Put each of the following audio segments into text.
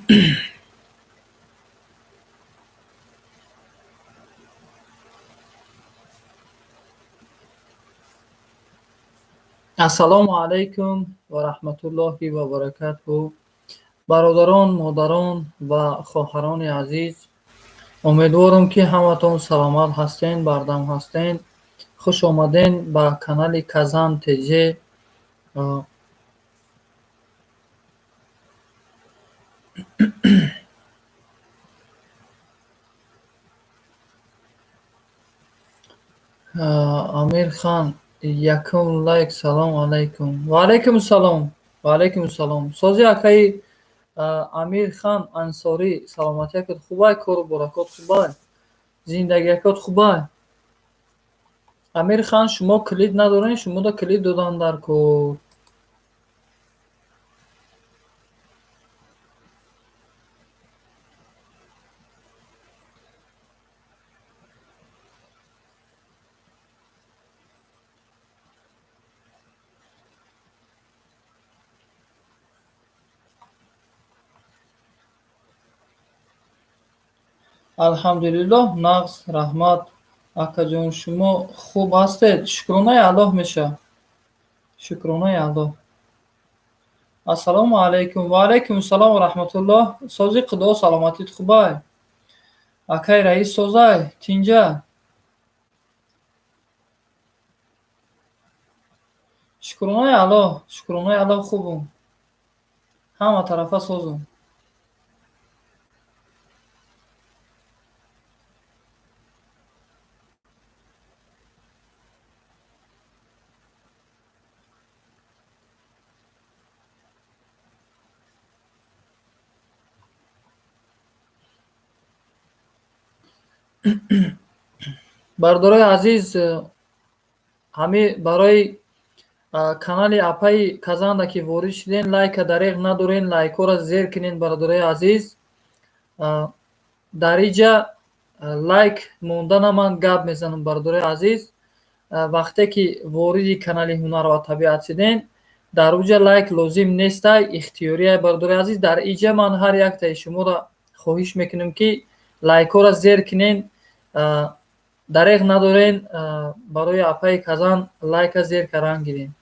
Ассалому алайкум ва раҳматуллоҳи ва баракатуҳ. Бародарон, модарон ва хоҳарони азиз, умедворам, ки ҳаматон саломат ҳастен, бардам ҳастен. Хуш омаден ба канали Казан ТЖ. Амирхан, якум лайк. Салом алайкум. Ва алайкум салом, ва алайкум салом. Сози, акаи Амирхан Ансорӣ, саломатиякот хубай, кору баракот хубай, зиндагиякот хубай? Амирхан, шумо калид надорен, шумода калид додан дар кор. Алҳамдулиллоҳ, нағз, раҳмат, акаҷон. Шумо хуб ҳастед? Шукронаи Аллоҳ меша, шукронаи Аллоҳ. Ассалому алайкум. Ва алайкум салом ва раҳматуллоҳ. Сози, худо, саломатит хубай, акай Раис? Созай, тинҷа? Шукронаи Аллоҳ, шукронаи Аллоҳ, хубум, ҳама тарафа созум. Бародарои азиз, ҳами барои канали апаи Казанда ки ворид шуден, лайка дареғ надорен, лайкҳоро зер кунен. Бародарои азиз, дар иҷа лайк мондана ман гап мезанам. Бародарои азиз, вақте ки вориди канали Ҳунар ва табиат шуден, дар уҷа лайк лозим нестай, ихтиёрия. Бародарои азиз, дар иҷа ман ҳар яктаи шуморо хоҳиш мекунам, ки лайкҳоро зер кунен, дареғ надорен, барои апаи Казан лайка зер кардан гирем.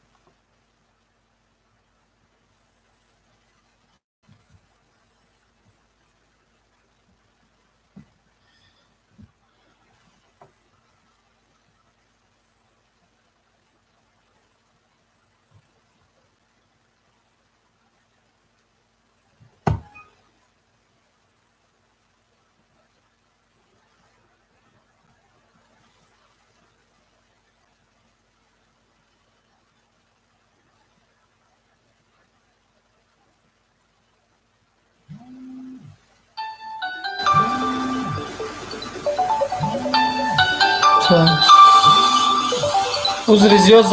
Узри зиёд.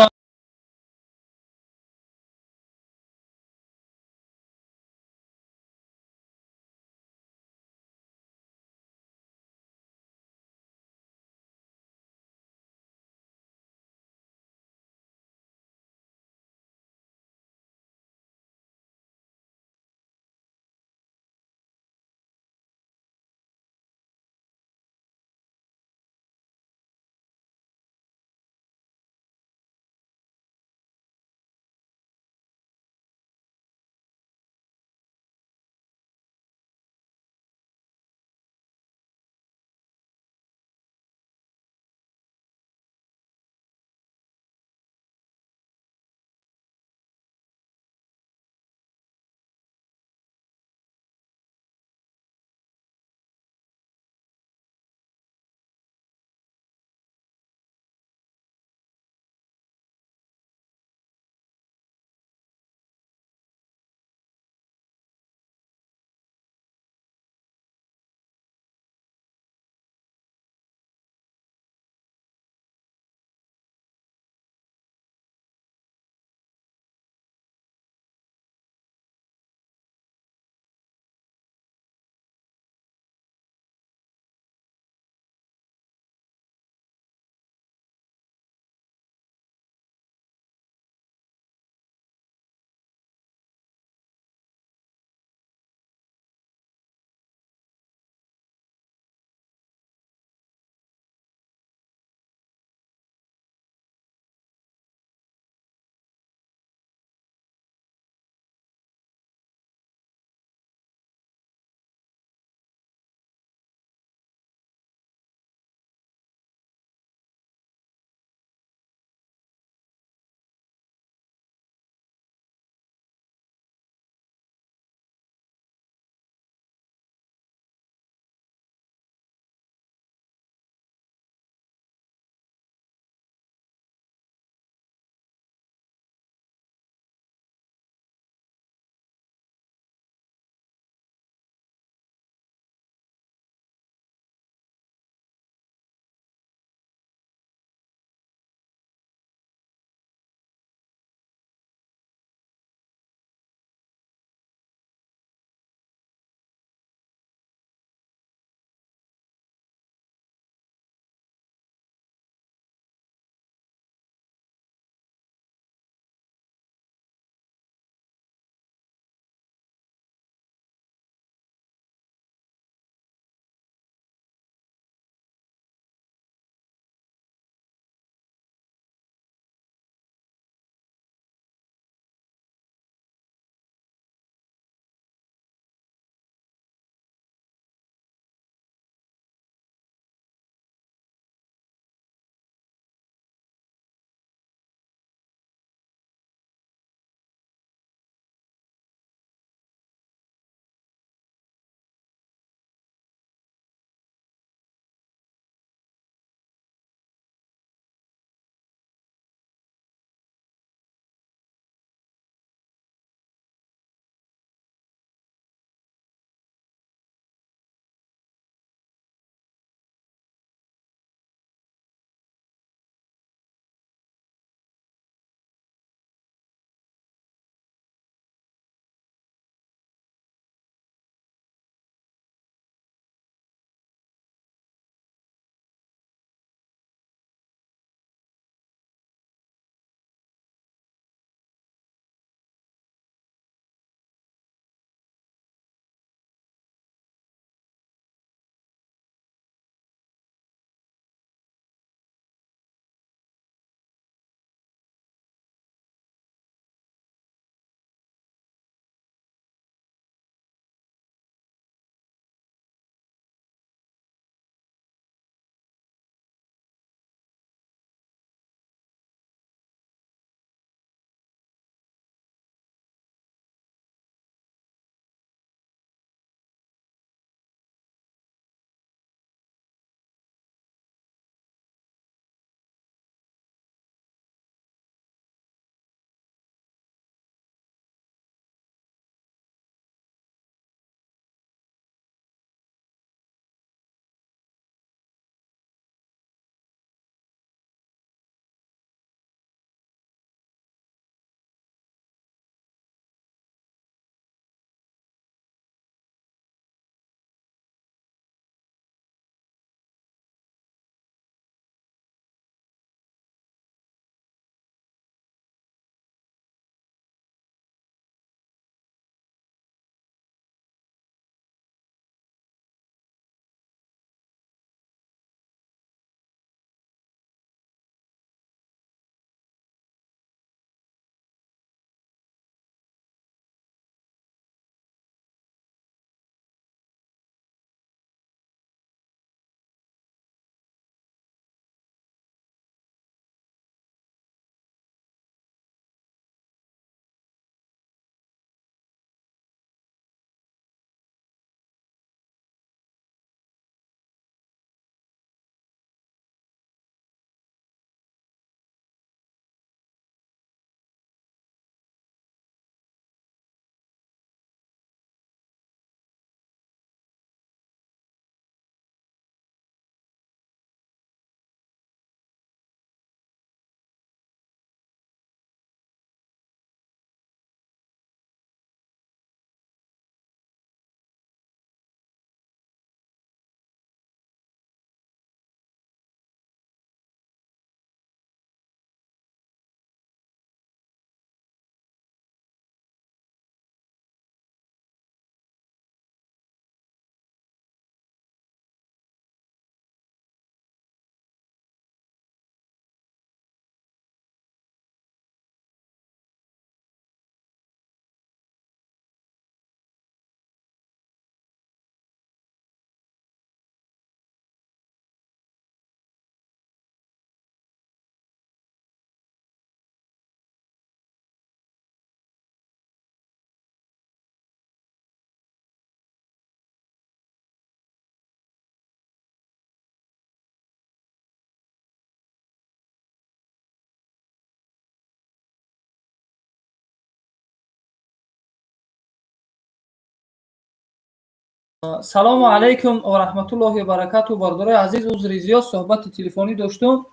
Салому алайкум ва раҳматуллоҳи ва баракату. Бародарои азиз, узри зиёд, суҳбати телефонӣ доштум,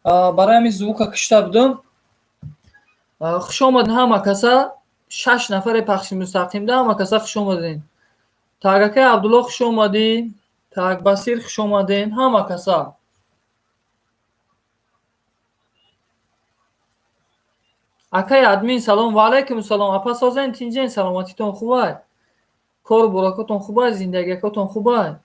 барои ҳамин звука кишта будум. Хуш омадин ҳама каса, шаш нафаре пахши мустақимда, ҳама каса хуш омадин. Так, акай Абдулло, хуш омадӣ. Так, Басир, хуш омадин ҳама каса. Акай админ, салом. Ва алайкум салом, апа, созен, тинҷен, саломатитон хубай, кору боракотон хубай, зиндагиакотон хубай?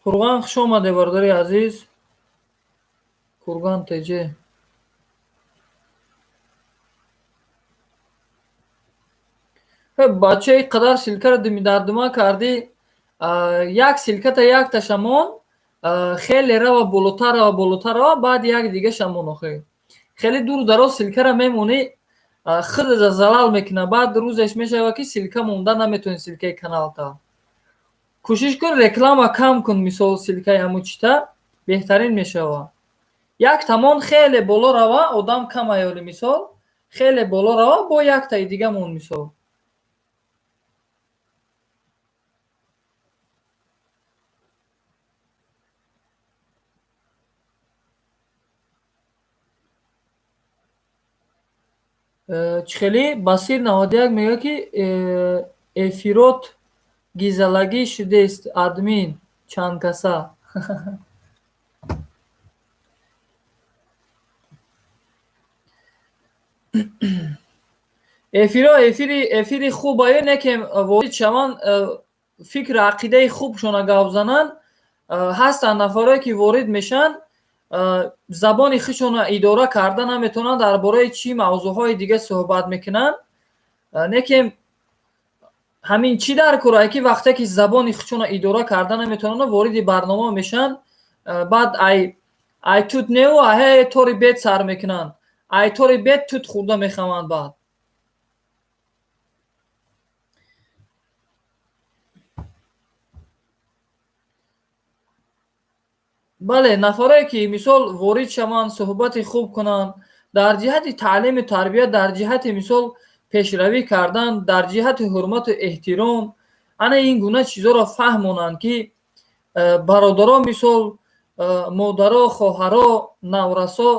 Курган, хуш омаде, бародари азиз. Курган теҷ. Бача, ин қадар ссылкаро дардума кардӣ, як ссылката якташамон хеле рава, болотар рава, болотар рава, баъд як дигашамон. Охе, хеле дуру дароз ссылкара мемонӣ, худата залал мекуна. Баъд рӯзеш мешава, ки ссылка монда наметавонӣ, ссылкаи каналта. Кӯшиш кун, реклама кам кун, мисол, ссылкаи ҳамун чита беҳтарин мешава. Як тамон хеле боло рава, одам кам аёли, мисол, хеле боло рава, бо яктаи дига мон, мисол. Чӣ хеле Басир 91 мегӯяд, ки эфирот гизалагӣ шудест, админ чанд каса. Эфиро эфири хуб аю, не ки ворид шаванд, фикру ақидаи хубшона гап зананд. Ҳастанд нафарое, ки ворид мешаванд, забони худшонро идора карда наметавонанд, дар бораи чӣ мавзӯъҳои дига суҳбат мекунанд. Не ки ҳамин чӣ дар кора, ки вақте ки забони худшонро идора карда наметавонанд, вориди барнома мешаванд, баъд ай тут неу аҳе тори бед сар мекунанд, ай тори бед тут хӯрда мехӯранд. Баъд бале, нафарое, ки мисол ворид шаванд, суҳбати хуб кунанд дар ҷиҳати таълиму тарбия, дар ҷиҳати, мисол, пешравӣ кардан, дар ҷиҳати ҳурмату эҳтиром, ана ин гуна чизҳоро фаҳмонанд, ки бародаро, мисол, модаро, хоҳаро, наврасо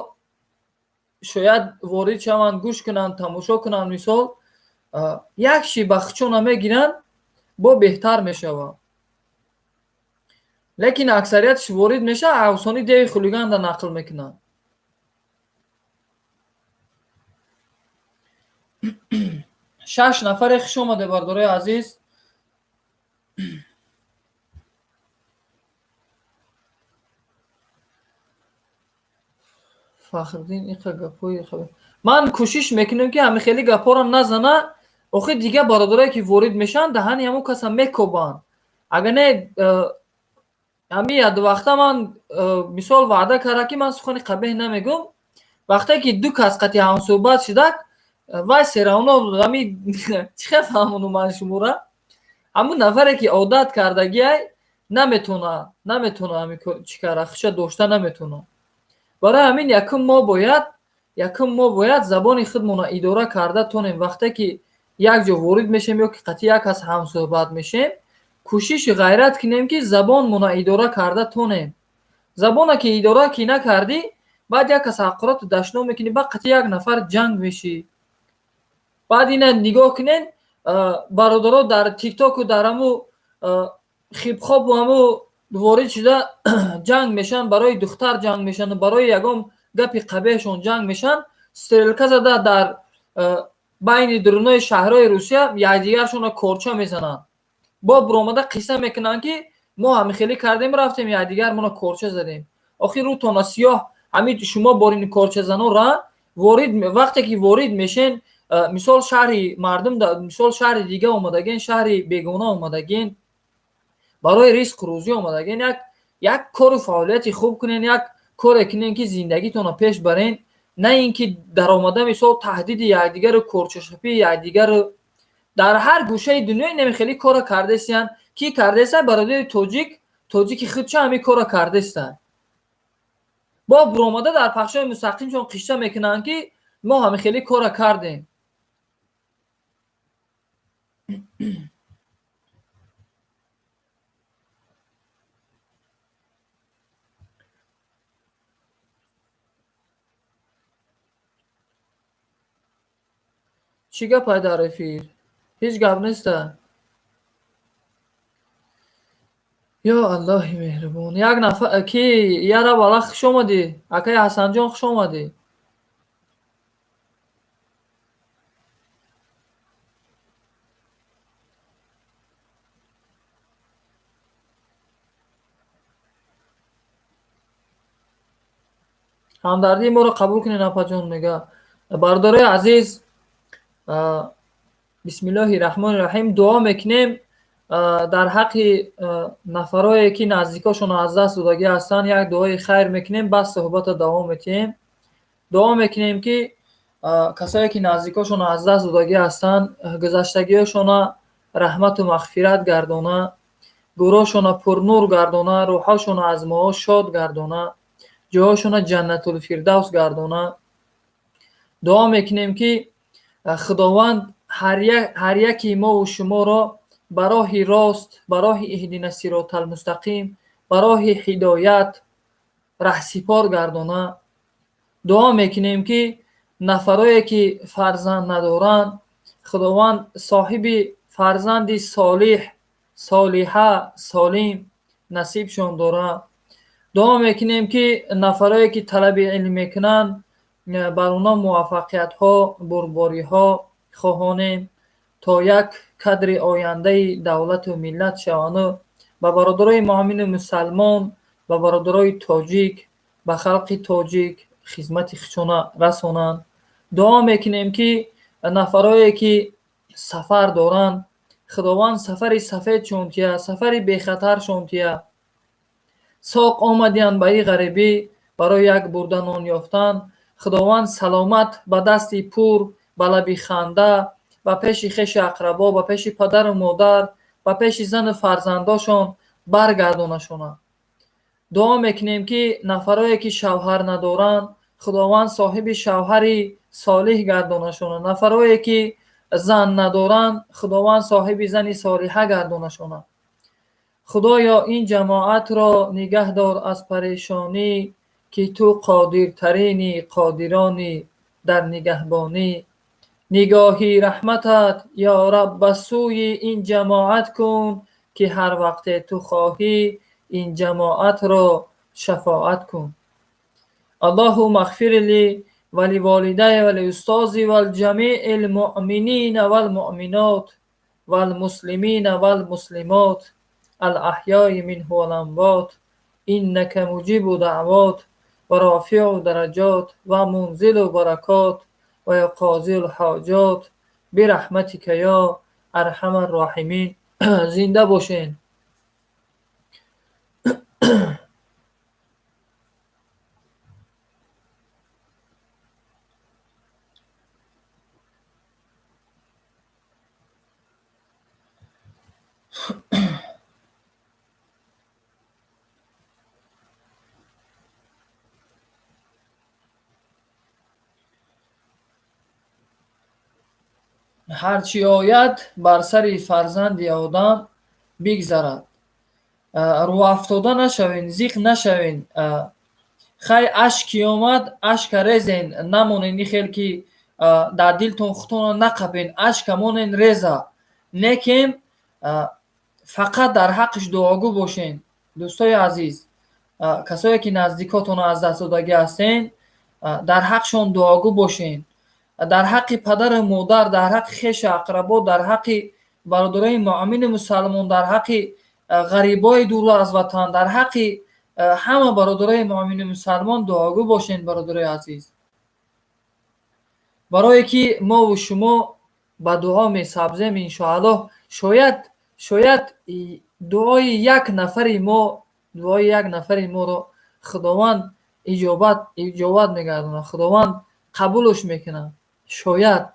шояд ворид шаванд, гӯш кунанд, тамошо кунанд, мисол, як ши ба худшона мегиранд, бо беҳтар мешавад. Лекин аксариятш ворид мешавад, афсони деви хулиганда нақл мекунанд. Шаш нафаре, хуш омаде, бародарои азиз. Фахриддин, иқа гапҳои ман кӯшиш мекунем, ки ҳами хели гапҳоро назана. Охир дига бародарое, ки ворид мешаванд, даҳани ҳамон каса мекобанд. Агар не, ҳами ядвақта ман, мисол, ваъда карда, ки ман сухани қабеҳ намегӯм. Вақте ки ду кас қатъи ҳамсӯҳбат шудак, вай всё равно ҳами чӣ хел фаҳмонум ман шумора, ҳамун нафаре, ки одат кардагиай, наметавона ҳами чӣ кара, худша дошта наметавона. Барои ҳамин якум мо бояд забони худмонро идора карда тонем. Вақте ки як ҷо ворид мешем ё ки қатъи як кас ҳамсӯҳбат мешем, кӯшиши ғайрат кунем, ки забонмонро идора карда тонем. Забона ки идора ки накардӣ, баъд як кас ҳақорату дашном мекунӣ, баъд қатъи як нафар ҷанг мешӣ. Баъд ина нигоҳ кунед, бародаро, дар тиктоку, дар ҳаму хипхопу ҳаму ворид шуда ҷанг мешаванд, барои духтар ҷанг мешаванд, барои ягон гапи қабеҳшон ҷанг мешаванд, стрелка зада дар байни дурунои шаҳрҳои Русия якдигаршонро корча мезананд. Бо биромада қисса мекунанд, ки мо ҳамихелӣ кардем, рафтем, якдигармонро корча задем. Охир рӯтона сиёҳ ҳамин шумо борини корчазанора ворид. Вақте ки ворид мешен, мисол, шаҳри мардум, мисол, шаҳри дига омадаген, шаҳри бегона омадаген, барои ризқу рӯзӣ омадаген, як кору фаъолияти хуб кунен, як коре кунен, ки зиндагитонро пеш барен. На ин ки даромада мисол таҳдиди якдигару корчашапии якдигару дар ҳар гӯшаи дунё инами хеле кора кардесиянд. Ки кардеста? Бародари тоҷик, тоҷики худча ҳамин кора кардеста. Бо буромада дар пахшҳои мустақимшон қишта мекунанд, ки мо ҳамин хеле кора кардем. Чӣ гапай дар эфир? Ҳеҷ гап неста. Ё Аллоҳи меҳрубон. Як нафар ки яраб Аллах, хуш омадӣ. Акаи Ҳасанҷон, хуш омадӣ. Ҳамдардии моро қабул кунед, апаҷон, мега. Бародарои азиз, бисмиллоҳи раҳмони раҳим, дуо мекунем дар ҳаққи нафарое, ки наздикошонро аз даст додагӣ ҳастанд. Як дуои хайр мекунем, бас суҳбатро давом метиҳем. Дуо мекунем, ки касое, ки наздикошонро аз даст додагӣ ҳастанд, гузаштагиҳошона раҳмату мағфират гардона, гӯрошона пурнур гардона, рӯҳҳошона аз моҳо шод гардона, ҷоҳошона ҷаннатулфирдавс гардона. Дуо мекунем, ки Худованд ҳар яки мову шуморо ба роҳи рост, ба роҳи иҳдина сироталмустақим, ба роҳи ҳидоят раҳсипор гардона. Дуо мекунем, ки нафарое, ки фарзанд надоранд, Худованд соҳиби фарзанди солиҳ, солиҳа, солим насибшон дора. Дуо мекунем, ки нафарое, ки талаби илм мекунанд, бар онҳо муваффақиятҳо, бурдбориҳо хоҳонем, то як кадри ояндаи давлату миллат шаванду ба бародарои муъмину мусалмон, ба бародарои тоҷик, ба халқи тоҷик хизмати худшона расонанд. Дуо мекунем, ки нафарое, ки сафар доранд, Худованд сафари сафедшон тия, сафари бехатаршон тия. Соқ омадиянд ба ин ғарибӣ барои як бурда нон ёфтан, Худованд саломат ба дасти пур, ба лаби ханда, ба пеши хешу ақрабо, ба пеши падару модар, ба пеши зану фарзандошон баргардонашонад. Дуо мекунем, ки нафарое, ки шавҳар надоранд, Худованд соҳиби шавҳари солиҳ гардонашонад. Нафарое, ки зан надоранд, Худованд соҳиби зани солиҳа гардонашонад. Худоё, ин ҷамоатро нигаҳ дор аз парешонӣ, ки ту қодиртарини қодирони дар нигаҳбонӣ. Нигоҳи раҳматат, ё Раб, ба сӯи ин ҷамоат кун, ки ҳар вақте ту хоҳӣ ин ҷамоатро шафоат кун. Аллоҳумма ғфир ли ва ливолидайя ва лиустози валҷамии лмуъминина валмуъминот валмуслимина валмуслимот алаҳёи минҳу валамвот, иннака муҷибу даъвот ва рофиу дараҷот ва мунзилу баракот ва ё қозиул ҳоҷот бираҳматика ё арҳамар роҳимин. Зинда бошен. Ҳарчи ояд бар сари фарзанди одам, бигзарад. Рӯафтода нашавен, зиқ нашавен. Хай, ашки омад, ашка резен, намонен ихел, ки дар дилтон худтонро нақапен, ашка монен реза, лекин фақат дар ҳаққиш дуогӯ бошен. Дӯстои азиз, касое, ки наздикотонро аз даст додагӣ ҳастен, дар ҳаққшон дуогӯ бошен. Дар ҳаққи падару модар, дар ҳаққи хешу ақрабо, дар ҳаққи бародарои муъмини мусалмон, дар ҳаққи ғарибои дур аз ватан, дар ҳаққи ҳама бародарои муъмини мусалмон дуогӯ бошен, бародарои азиз, барое ки мову шумо ба дуо месабзем, иншоаллоҳ. Шояд дуои як нафари мо, дуои як нафари моро Худованд иҷобат мегардонад. Худованд. Қабулш мекунам. Шояд.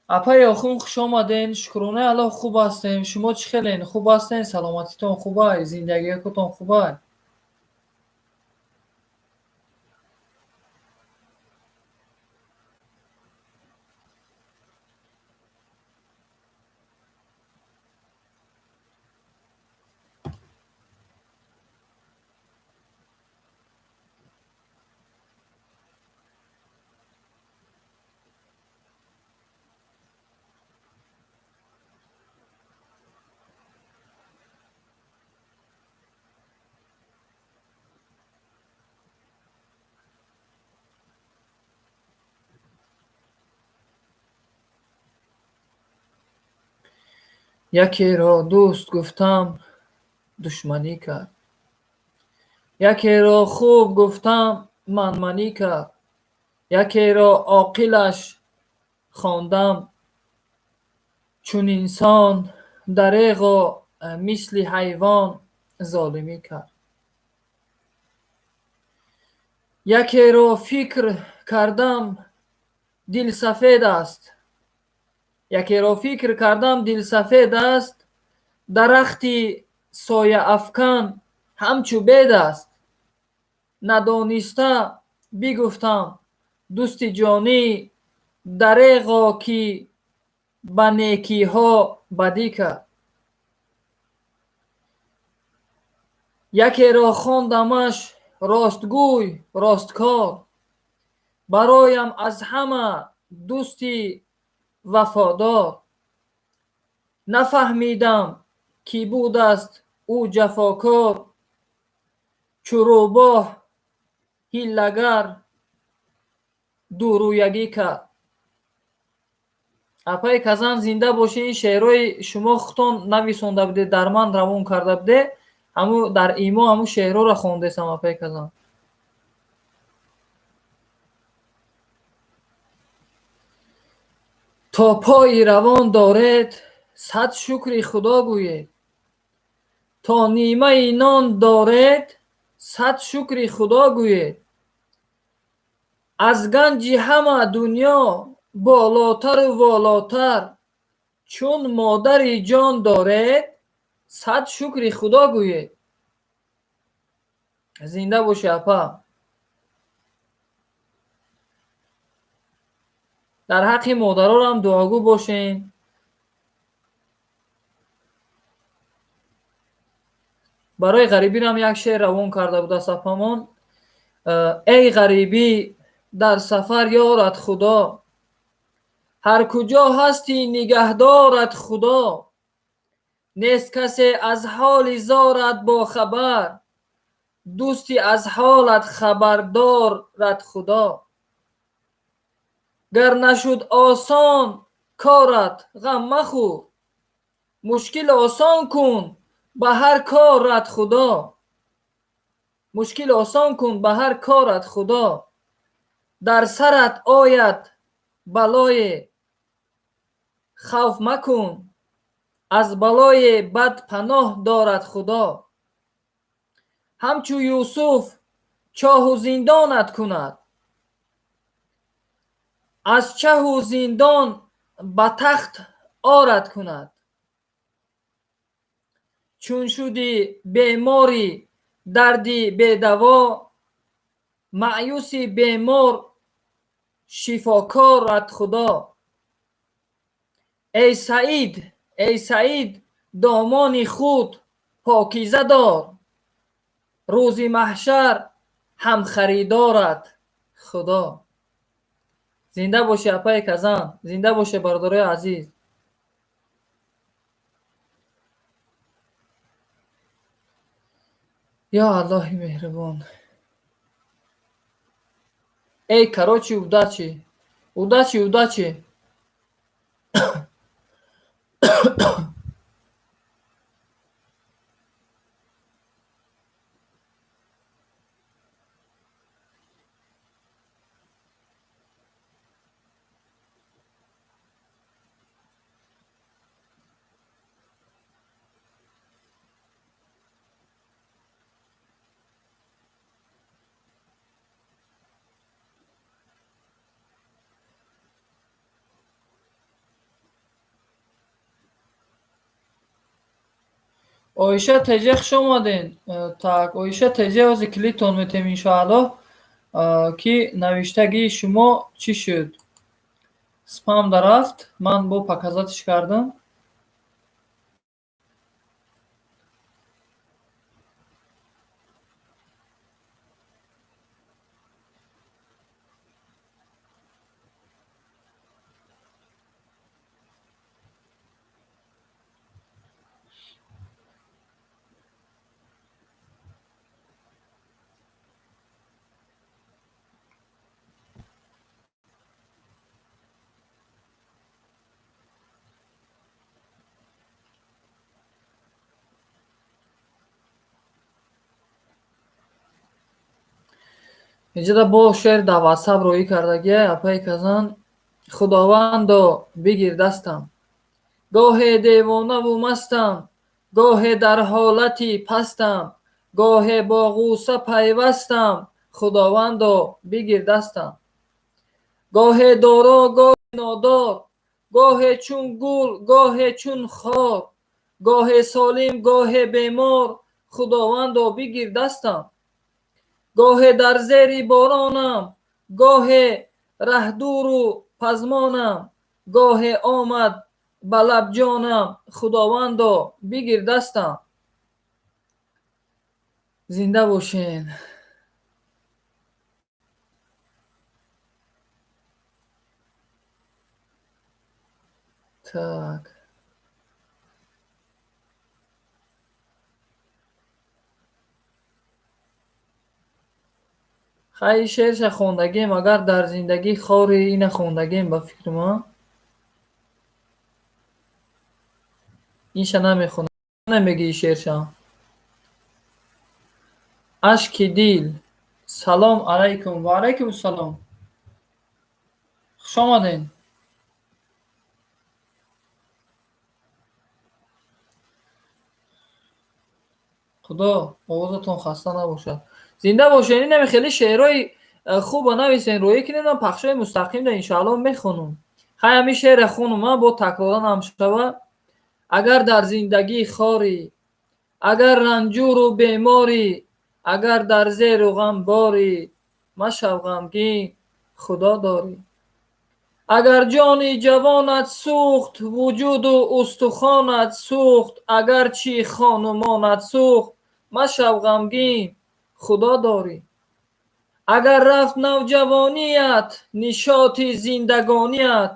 Апаи Охун, хуш омаден. Шукронаи Аллоҳ, хуб ҳастем. Шумо чӣ хелен? Хуб ҳастен? Саломатитон хубай? Зиндагиятон хубай? Якеро дӯст гуфтам, душманӣ кард. Якеро хуб гуфтам, манманӣ кард. Якеро оқилаш хондам, чун инсон дареғо мисли ҳайвон золимӣ кард. Якеро фикр кардам, дилсафед аст. Якеро фикр кардам, дилсафед аст, дарахти сояафкан ҳамчу бед аст. Надониста бигуфтам дӯсти ҷонӣ, дареғо ки ба некиҳо бадӣ кард. Якеро хондамаш ростгӯй, росткор, бароям аз ҳама дӯсти вафодор. Нафаҳмидам, ки будаст ӯ ҷафокор, чу рӯбоҳ ҳиллагар дурӯягӣ кард. Апаи Казан, зинда бошӣ. Ин шеърҳои шумо худтон нависонда будед, дар ман равон карда будед. Ҳаму дар имо ҳаму шеърҳоро хондесам, апаи Казан. То пои равон доред, сад шукри Худо гӯед. То нимаи нон доред, сад шукри Худо гӯед. Аз ганҷи ҳама дунё болотару волотар, чун модари ҷон доред, сад шукри Худо гӯед. Зинда бошӣ, апа. Дар ҳаққи модаронам дуогӯ бошем. Барои ғарибирам як шеър равон карда будааст апамон. Эй ғарибӣ, дар сафар ёрат Худо, ҳар куҷо ҳастӣ нигаҳдорат Худо. Нест касе аз ҳоли зорат бохабар, дӯсти аз ҳолат хабардорат Худо. Гар нашуд осон корат, ғам махӯр, мушкил осон кун ба ҳар корат Худо. Мушкил осон кун ба ҳар корат Худо. Дар сарат ояд балое, хавф макун, аз балое бад паноҳ дорад Худо. Ҳамчу Юсуф чоҳу зиндонат кунад, аз чаҳу зиндон ба тахт орат кунад. Чун шуди бемори дарди бедаво, маъюси бемор шифокорат Худо. Эй Саид, эй Саид, домони худ покиза дор, рӯзи маҳшар ҳамхаридорат Худо. Зинда бошӣ, апаи Казан, зинда бошед, бародарои азиз. Ё Аллоҳи меҳрубон. Эй, короче, удачи. Удачи, удачи. Оиша Теҷа, хуш омаден. Так, Оиша Теҷа, ҳозир клитон метем, иншоаллоҳ, ки навиштагии шумо чӣ шуд? Спам дарафт, ман бо показать ш кардам. Инҷода бо шеър дар ватсап роӣ кардагия апаи Казан. Худовандо, бигир дастам. Гоҳе девонаву мастам, гоҳе дар ҳолати пастам, гоҳе бо ғусса пайвастам, Худовандо, бигир дастам. Гоҳе доро, гоҳе нодор, гоҳе чун гул, гоҳе чун хор, гоҳе солим, гоҳе бемор, Худовандо, бигир дастам. Гоҳе дар зери боронам, гоҳе раҳдуру пазмонам, гоҳе омад ба лаб ҷонам, Худовандо, бигир дастам. Зинда бошен. Так. Хай, шеърша хондагем, агар дар зиндагӣ хори, ина хондагем, ба фикри ман. Инша намехонам. Намегӣ шеърша. Ашки дил. Салом алайкум. Ва алайкум салом. Хуш омаден. Худо овозатон хаста набошад. Зинда бошед. Инами хеле шеърҳои хуба нависен, роӣ кунед, ман пахшои мустақим да иншоаллоҳ мехонам. Хай, ҳамин шеъре хонум, ман бо такроран ҳам шава. Агар дар зиндагӣ хорӣ, агар ранҷуру беморӣ, агар дар зеру ғам борӣ, машав ғамгин, Худо дорӣ. Агар ҷони ҷавонат сӯхт, вуҷуду устухонат сӯхт, агарчи хонумонат сӯхт, машав ғамгин, Худо дорӣ. Агар рафт навҷавоният, нишоти зиндагоният,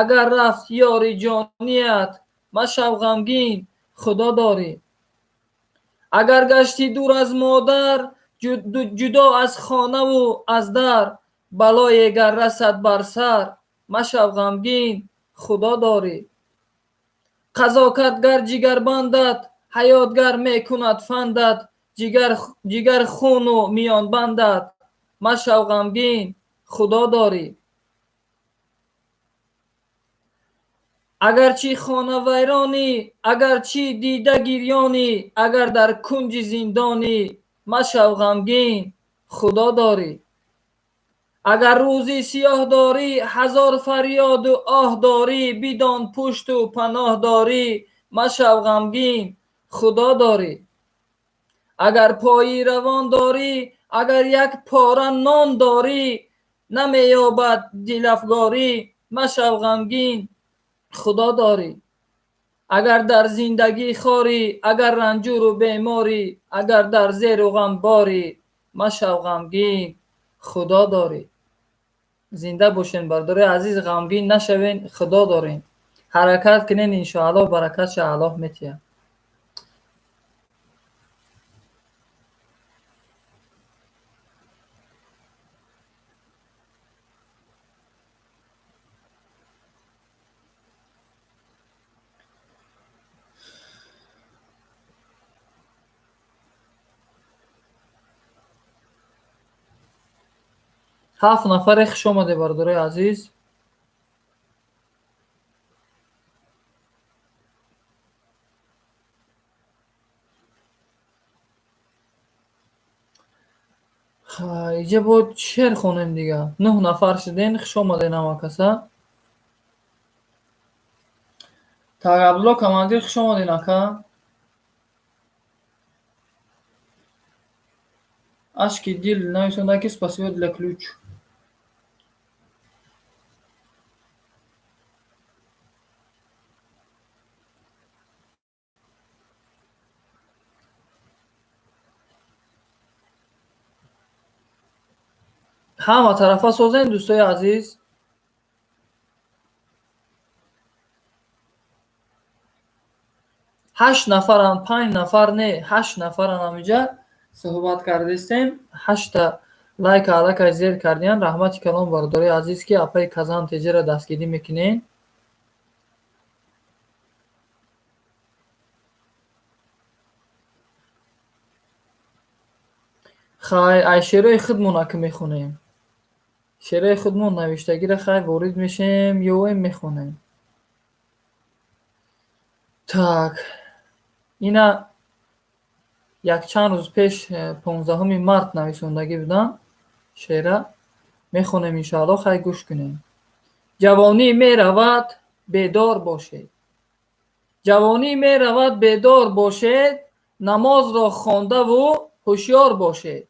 агар рафт ёри ҷоният, машав ғамгин, Худо дорӣ. Агар гаштӣ дур аз модар, ҷудо аз хонаву аз дар, балое гар расад бар сар, машав ғамгин, Худо дорӣ. Қазо кард гар ҷигарбандат, ҳаёт гар мекунад фандат, ҷигар хуну миёнбандат, машав ғамгин, Худо дорӣ. Агарчи хонавайронӣ, агарчи дида гирёнӣ, агар дар кунҷи зиндонӣ, машав ғамгин, Худо дорӣ. Агар рӯзи сиёҳ дорӣ, ҳазор фарёду оҳ дорӣ, бидон пушту паноҳ дорӣ, машав ғамгин, Худо дорӣ. Агар пои равон дорӣ, агар як пора нон дорӣ, намеёбад дилафгорӣ, машав ғамгин, Худо дорӣ. Агар дар зиндагӣ хорӣ, агар ранҷуру беморӣ, агар дар зеру ғам борӣ, машав ғамгин, Худо дорӣ. Зинда бошен, бародарои азиз, ғамгин нашавен, Худо дорем. Ҳаракат кунен, иншоаллоҳ, баракатша Аллоҳ метиҳад. Ҳафт нафаре хуш омаде, бародарои азиз. Иҷа бо шеър хонем дига. Нӯҳ нафар шуден, хуш омаден ҳама каса. Так, Абдулло командир, хуш омаден, ака. Ашки дил нависонда, ки спасибо для ключ. Ҳама тарафа созем, дӯстои азиз. Ҳашт нафаранд, панҷ нафар не, ҳашт нафаранд. Ҳамиҷа суҳбат кардистем, ҳашта лайка аллакай зер кардиян. Раҳмати калом, бародарои азиз, ки апаи Казан Теҷера дастгирӣ мекунед. Хай, ай шеърҳои худмона ки мехонем, шеърҳои худмон навиштагиро, хай, ворид мешем, ёем, мехонем. Так, ина якчанд рӯз пеш, 15-уми март нависондагӣ будам шеъра, мехонем, иншоалло. Хай, гӯш кунем. Ҷавонӣ меравад, бедор бошед, ҷавонӣ меравад, бедор бошед, намозро хондаву ҳушёр бошед,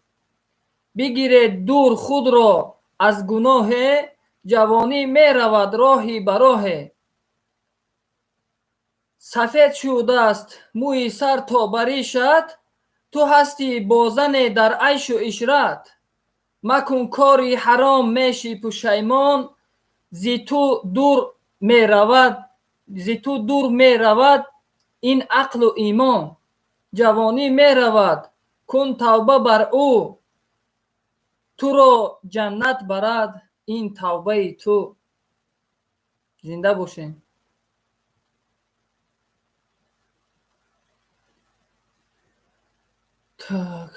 бигиред дур худро аз гуноҳе, ҷавонӣ меравад роҳи ба роҳе. Сафед шудааст мӯи сар то ба ришат, ту ҳастӣ бо зане дар айшу ишрат. Макун кори ҳаром, мешӣ пушаймон, зи ту дур меравад, зи ту дур меравад ин ақлу имон. Ҷавонӣ меравад, кун тавба бар ӯ, туро ҷаннат барад ин тавбаи ту. Зинда бошем. Так.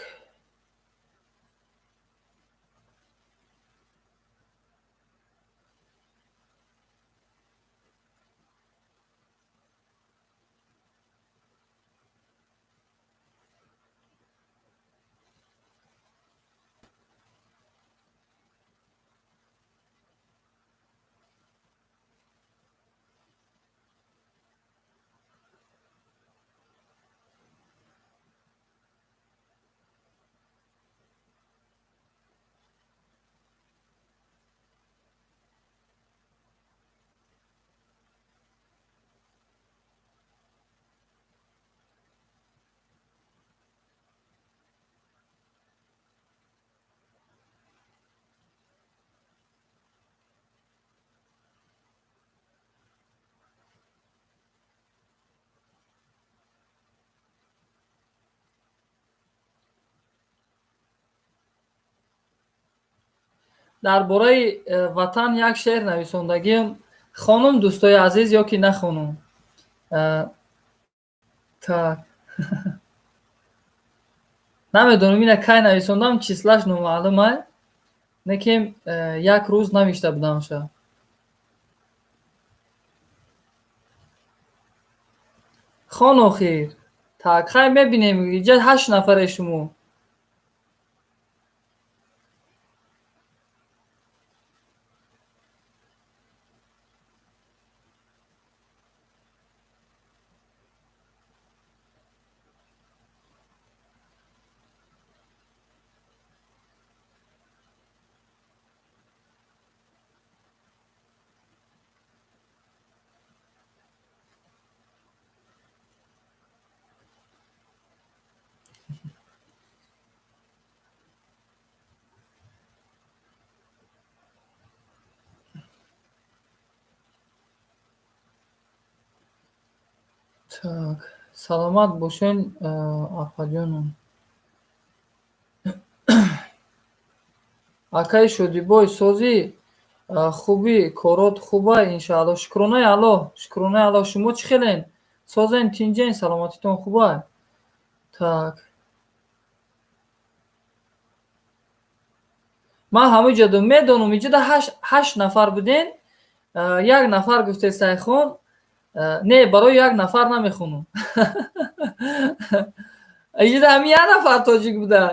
Дар бораи ватан як шеър нависондагиам, хонум, дӯстои азиз, ё ки нахонум? Так, намедонам, ина кай нависондам, числаш номаълумай, лекин як рӯз навишта будамша. Хон охир. Так, хай, мебинем, иҷа ҳашт нафаре шумо. Так, саломат бошен, апаҷонам. Акаи Шодибой, созӣ, хубӣ, корот хубай, иншаалло. Шукронаи Аллоҳ, шукронаи Аллоҳ. Шумо чӣ хелен? Созен, тинҷен, саломатитон хубай? Так, ман ҳамиҷа медонам, иҷода ҳашт нафар буден, як нафар гуфте сайхон. Не, барои як нафар намехонам. Иҷода ҳамин як нафар тоҷик буда,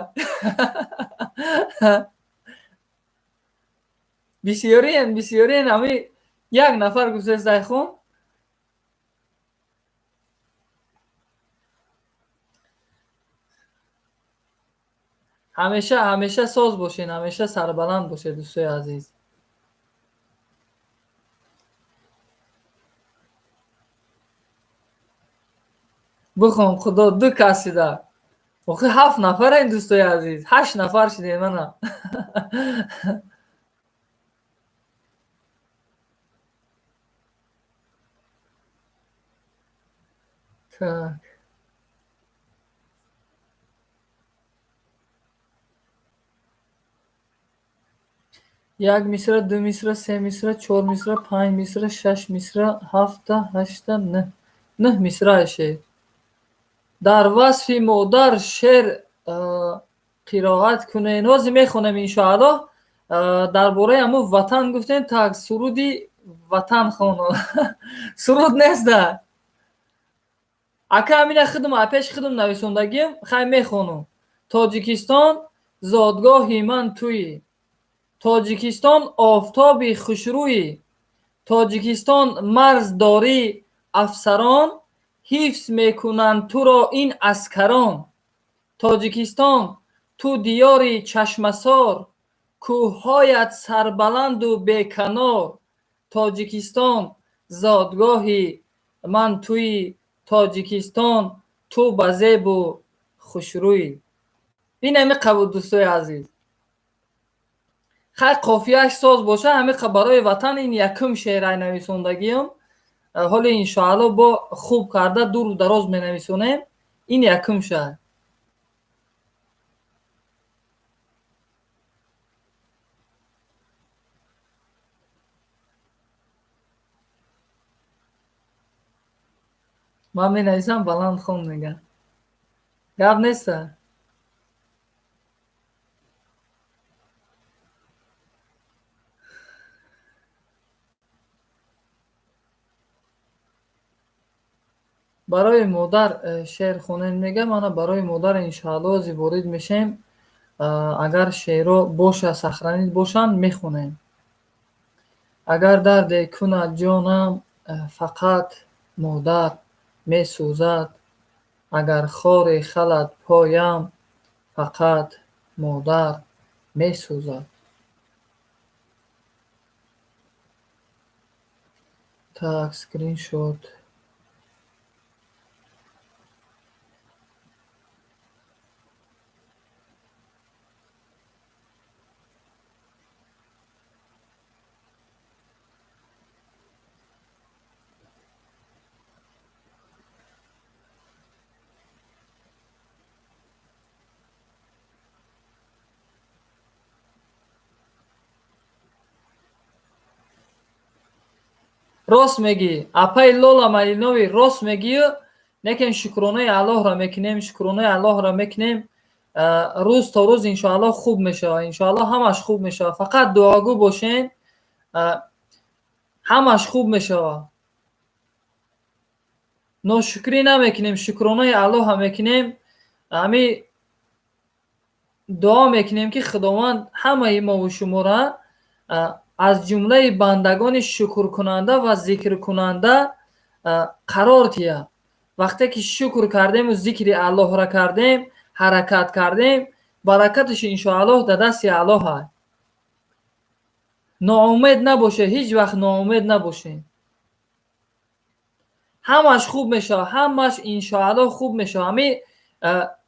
бисёриен, бисёриен, ҳами як нафар гуфте сайхон. Ҳамеша ҳамеша соз бошед, ҳамеша сарбаланд бошед, дӯстои азиз. Бихон, худо, ду кас шида. Охи ҳафт нафарем, дӯстои азиз, ҳашт нафар шидем ана. Так. Як мисра, ду мисра, се мисра, чор мисра, панҷ мисра, шаш мисра, ҳафта, ҳашта, нӯҳ. Нӯҳ мисраи шеър. Дар васфи модар шеър қироат кунед. Ҳозир мехонем, иншоаллоҳ. Дар бораи ҳамун ватан гуфтем, так суруди ватан хоно. Суруд нест да. Ака, ҳамина худам пеши худам нависондагиам, хай мехонам. Тоҷикистон, зодгоҳи ман туӣ. Тоҷикистон, офтоби хушрӯӣ. Тоҷикистон, марз дорӣ афсарон, ҳифз мекунанд туро ин аскарон. Тоҷикистон, ту диёри чашмасор, кӯҳҳоят сарбаланду беканор. Тоҷикистон, зодгоҳи ман туӣ. Тоҷикистон, ту ба зебу хушрӯӣ. Ин ҳами қабул, дӯстои азиз. Хай, қофияш соз боша, ҳами барои ватан ин якум шеърай нависондагиам. Ҳоле иншоалло бо хуб карда дуру дароз менависонем. Ин якум шаҳр. Ман менависам, баланд хон мегӯям. Гап неста? Барои модар шеър хонем мегӯям. Ана барои модар иншоалло ҳозир ворид мешем. Агар шеърҳо боша, сохранить бошанд, мехонем. Агар дарде кунад ҷонам, фақат модар месӯзад. Агар хоре халад поям, фақат модар месӯзад. Так, скриншот. Рост мегӣ, апаи Лола Малинови, рост мегӣ, лекин шукронаи Аллоҳро мекунем, шукронаи Аллоҳро мекунем. Рӯз то рӯз иншоаллоҳ хуб мешавад, иншоаллоҳ ҳамаш хуб мешавад. Фақат дуогӯ бошен, ҳамаш хуб мешавад. Ношукрӣ намекунем, шукронаи Аллоҳро мекунем. Ҳами дуо мекунем, ки Худованд ҳамаи мову шуморо аз ҷумлаи бандагони шукркунанда ва зикркунанда қарор диҳад. Вақте ки шукр кардему зикри Аллоҳро кардем, ҳаракат кардем, баракаташ иншоаллоҳ дар дасти Аллоҳ аст. Ноумед набошед, ҳеҷ вақт ноумед набошед. Ҳамаш хуб мешавад, ҳамаш иншоаллоҳ хуб мешавад. Ҳами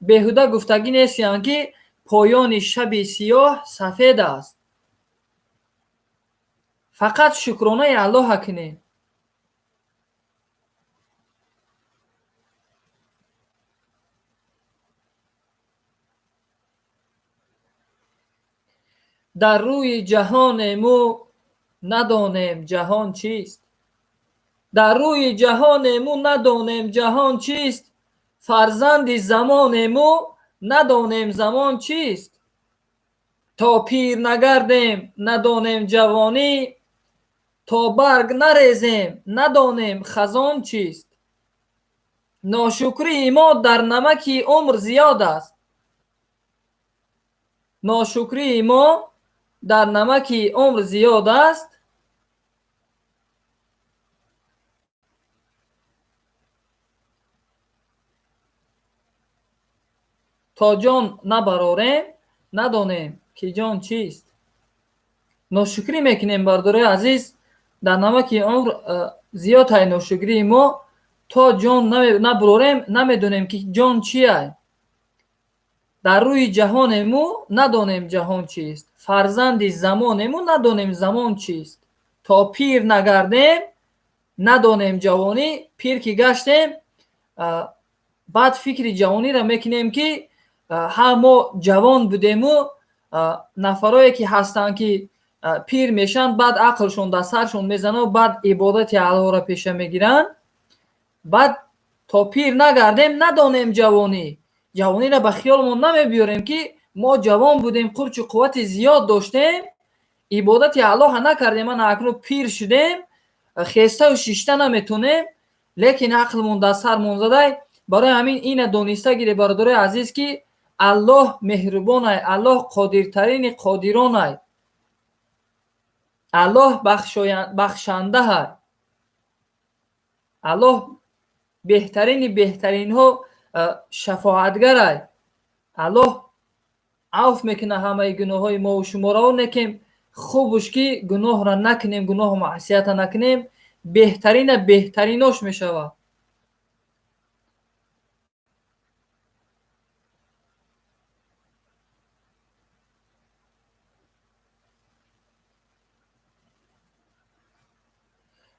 беҳуда гуфтагӣ нестиянд, ки поёни шаби сиёҳ сафед аст. Фақат шукронаи Аллоҳа кунем. Дар рӯи ҷаҳонему надонем ҷаҳон чист. Дар рӯи ҷаҳонему надонем ҷаҳон чист. Фарзанди замонему надонем замон чист. То пир нагардем, надонем ҷавонӣ, то барг нарезем, надонем хазон чист. Ношукрии мо дар намаки умр зиёд аст. Ношукрии мо дар намаки умр зиёд аст. То ҷон набарорем, надонем ки ҷон чист. Ношукрӣ мекунем, бародарои азиз, дар намаки умр зиёд ҳай ношукрии мо, то ҷон набурорем, намедонем ки ҷон чиай. Дар рӯи ҷаҳонему надонем ҷаҳон чист, фарзанди замонему надонем замон чист. То пир нагардем, надонем ҷавонӣ, пир ки гаштем, баъд фикри ҷавониро мекунем, ки ҳа, мо ҷавон будему. Нафарое ки ҳастанд, ки пир мешаванд, баъд ақлшон дар саршон мезанад, баъд ибодати Аллоҳро пеша мегиранд. Баъд то пир нагардем, надонем ҷавонӣ, ҷавониро ба хиёлмон намебиёрем, ки мо ҷавон будем, қурчу қуввати зиёд доштем, ибодати Аллоҳа накардем. Ана акнун пир шудем, хеставу шишта наметонем, лекин ақлмон дар сармон задай. Барои ҳамин ина дониста гире, бародарои азиз, ки Аллоҳ меҳрубонай, Аллоҳ қодиртарини қодиронай, Аллоҳ бахшандаҳай, Аллоҳ беҳтарини беҳтаринҳо шафоатгарай. Аллоҳ авф мекунад ҳамаи гуноҳҳои мову шуморо, некем хубуш ки гуноҳро накунем, гуноҳу маъсията накунем, беҳтарина беҳтаринош мешавад.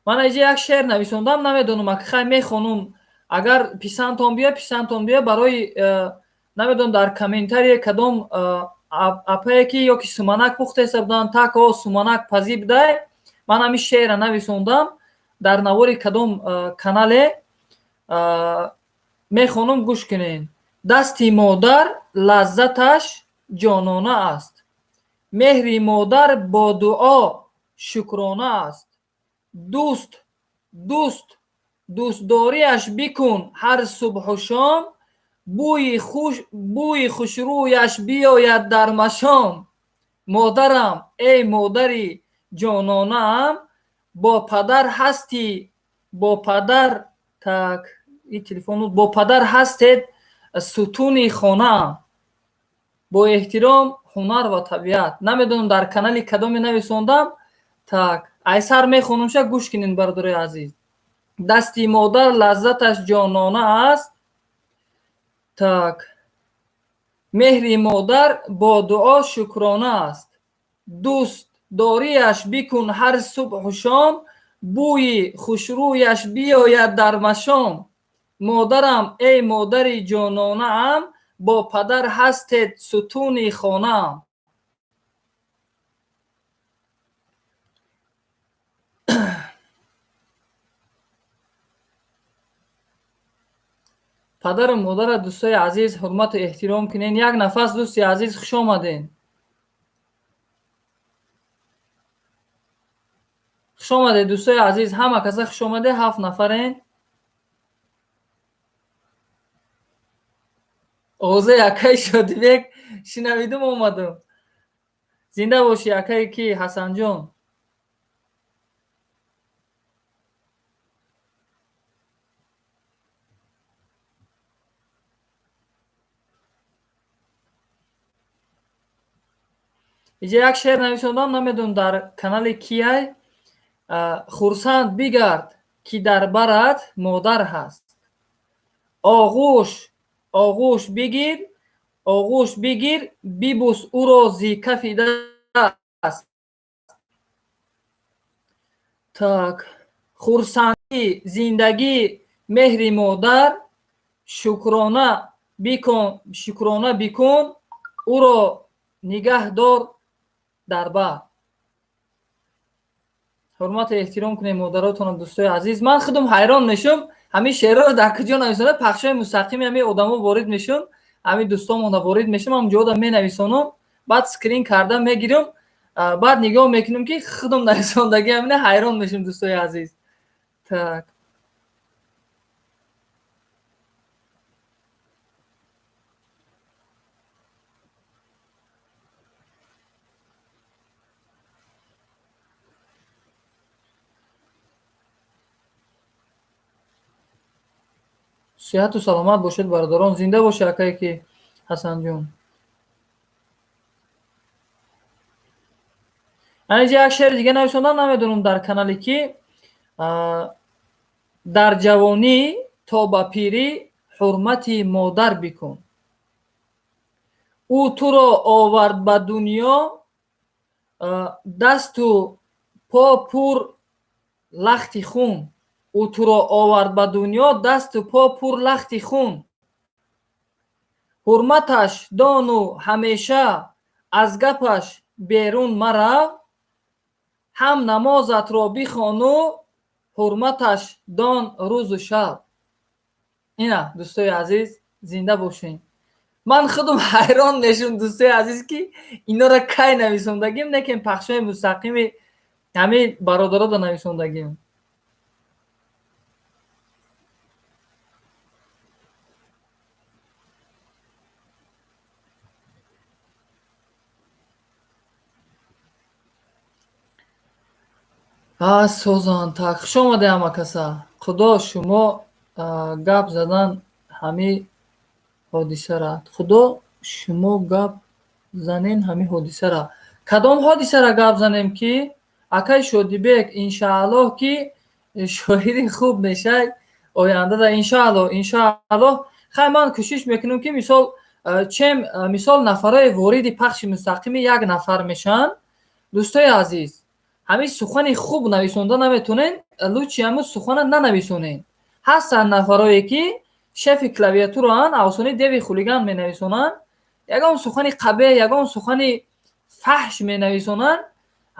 Ман инҷа як шеър нависондам, намедонам, хай мехонум, агар писандтон биёяд, писандтон биёяд. Барои намедонам, дар комментарие кадом апае ки ё ки суманак пухтеса буданд, так о суманак пазӣ будай, ман ҳамин шеърро нависондам дар навори кадом канале. Мехонум, гӯш кунед. Дасти модар лаззаташ ҷонона аст, меҳри модар бо дуо шукрона аст. Дӯст, дӯст, дӯстдориаш бикун ҳар субҳу шом, бӯи хушрӯяш биёяд дар машом. Модарам, эй модари ҷононаам, бо падар ҳастӣ, бо падар, так, и телефон, бо падар ҳастед сутуни хонаам. Бо эҳтиром, Ҳунар ва табиат. Намедонам, дар канали кадоме нависондам. Так, айсар мехонумша, гӯш кунед, бародарои азиз. Дасти модар лаззаташ ҷонона аст, так, меҳри модар бо дуо шукрона аст. Дӯстдориаш бикун ҳар субҳу шом, бӯи хушрӯяш биёяд дар машом. Модарам, эй модари ҷононаам, бо падар ҳастед сутуни хонаам. Падару модара, дӯстои азиз, ҳурмату эҳтиром кунед. Як нафас, дӯсти азиз, хуш омадед, хуш омадед, дӯстои азиз, ҳама каса хуш омадед, ҳафт нафарен. Овозаи акаи Шодибек шинавидум, омадум. Зинда бошӣ, акае ки Ҳасанҷон. Иҷа як шеър нависондам, намедонам, дар канали кияй. Хурсанд бигард, ки дар барат модар ҳаст, оғӯш, оғӯш бигир, оғӯш бигир, бибӯс ӯро зи кафи даст. Так, хурсандӣ зиндагӣ меҳри модар, шукрона бикун, шукрона бикун, ӯро нигаҳ дор дар бар. Ҳурмату эҳтиром кунед модаротонро, дӯстои азиз. Ман худам ҳайрон мешум, ҳамин шеърро дар куҷо нависонда. Пахшҳои мустақими ҳамин одамо ворид мешум, ҳамин дӯстомонда ворид мешум, ҳамҷода менависонам, баъд скрин карда мегирам, баъд нигоҳ мекунам, ки худам нависондагӣ ҳамина, ҳайрон мешум, дӯстои азиз. Так, сиҳату саломат бошед, бародарон. Зинда бошед, акае ки Ҳасанҷон. Аниҷа як шеъри дига нависондан, намедонам дар канале ки: дар ҷавонӣ то ба пирӣ ҳурмати модар бикун, ӯ туро овард ба дунё, дасту по пур лахти хун, ӯ туро овард ба дунё, дасту по пур лахти хун, ҳурматаш дону ҳамеша аз гапаш берун марав, ҳам намозатро бихону ҳурматаш дон рӯзу шаб. Ина, дӯстои азиз, зинда бошед. Ман худам ҳайрон мешум, дӯстои азиз, ки инора кай нависондагим, лекин пахшҳои мустақими ҳамин бародарода нависондагим. Созан так, хуш омаде ҳама каса. Худо шумо гап задан ҳами ҳодисара, худо шумо гап занен ҳами ҳодисара. Кадом ҳодисара гап занем ки, акай Шодибек? Иншааллоҳ, ки шоири хуб мешай ояндада, иншааллоҳ, иншааллоҳ. Хай, ман кӯшиш мекунам, ки мисол чем мисол нафарҳои вориди пахши мустақими як нафар мешаванд. Дӯстои азиз, ҳамин сухани хуб нависонда наметонен, лучше ҳамун сухана нанависонен. Ҳастанд нафарое, ки шефи клавиатураанд, авсони деви хулиган менависонанд, ягон сухани қабеҳ, ягон сухани фаҳш менависонанд.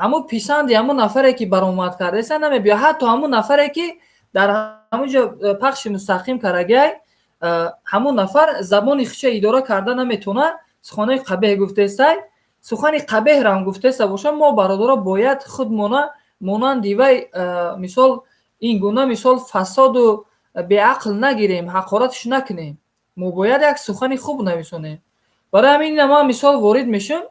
Ҳамун писанди ҳамун нафаре, ки баромад кардаеса, намебиёд. Ҳатто ҳамун нафаре, ки дар ҳамун ҷо пахши мустақим кардагиай, ҳамун нафар забони худша идора карда наметавонад, суханои қабеҳ гуфтаестай. Сухани қабеҳрам гуфтаеста бошад, мо бародаро бояд худмона монанди вай мисол ин гуна мисол фасоду беақл нагирем, ҳақоратш накунем. Мо бояд як сухани хуб нависонем. Барои ҳамин ина ман мисол ворид мешавам,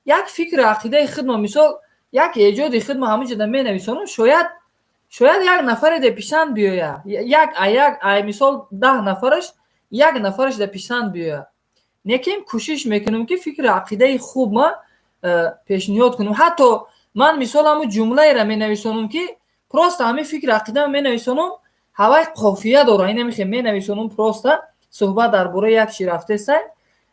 як фикру ақидаи худмо, мисол як эҷоди худмо ҳамин ҷода менависонам. Шояд як нафаре де писанд биёяд, як а як ай мисол 10 нафараш як нафараш да писанд биёяд. Лекин кӯшиш мекунам, ки фикру ақидаи хуб ма пешниҳод кунам. Ҳатто ман мисол ҳамун ҷумлаеро менависонам, ки просто ҳамин фикру ақидаро менависонам, ҳавай қофия дора. Инамихе менависонам, просто суҳбат дар бораи як чи рафтеса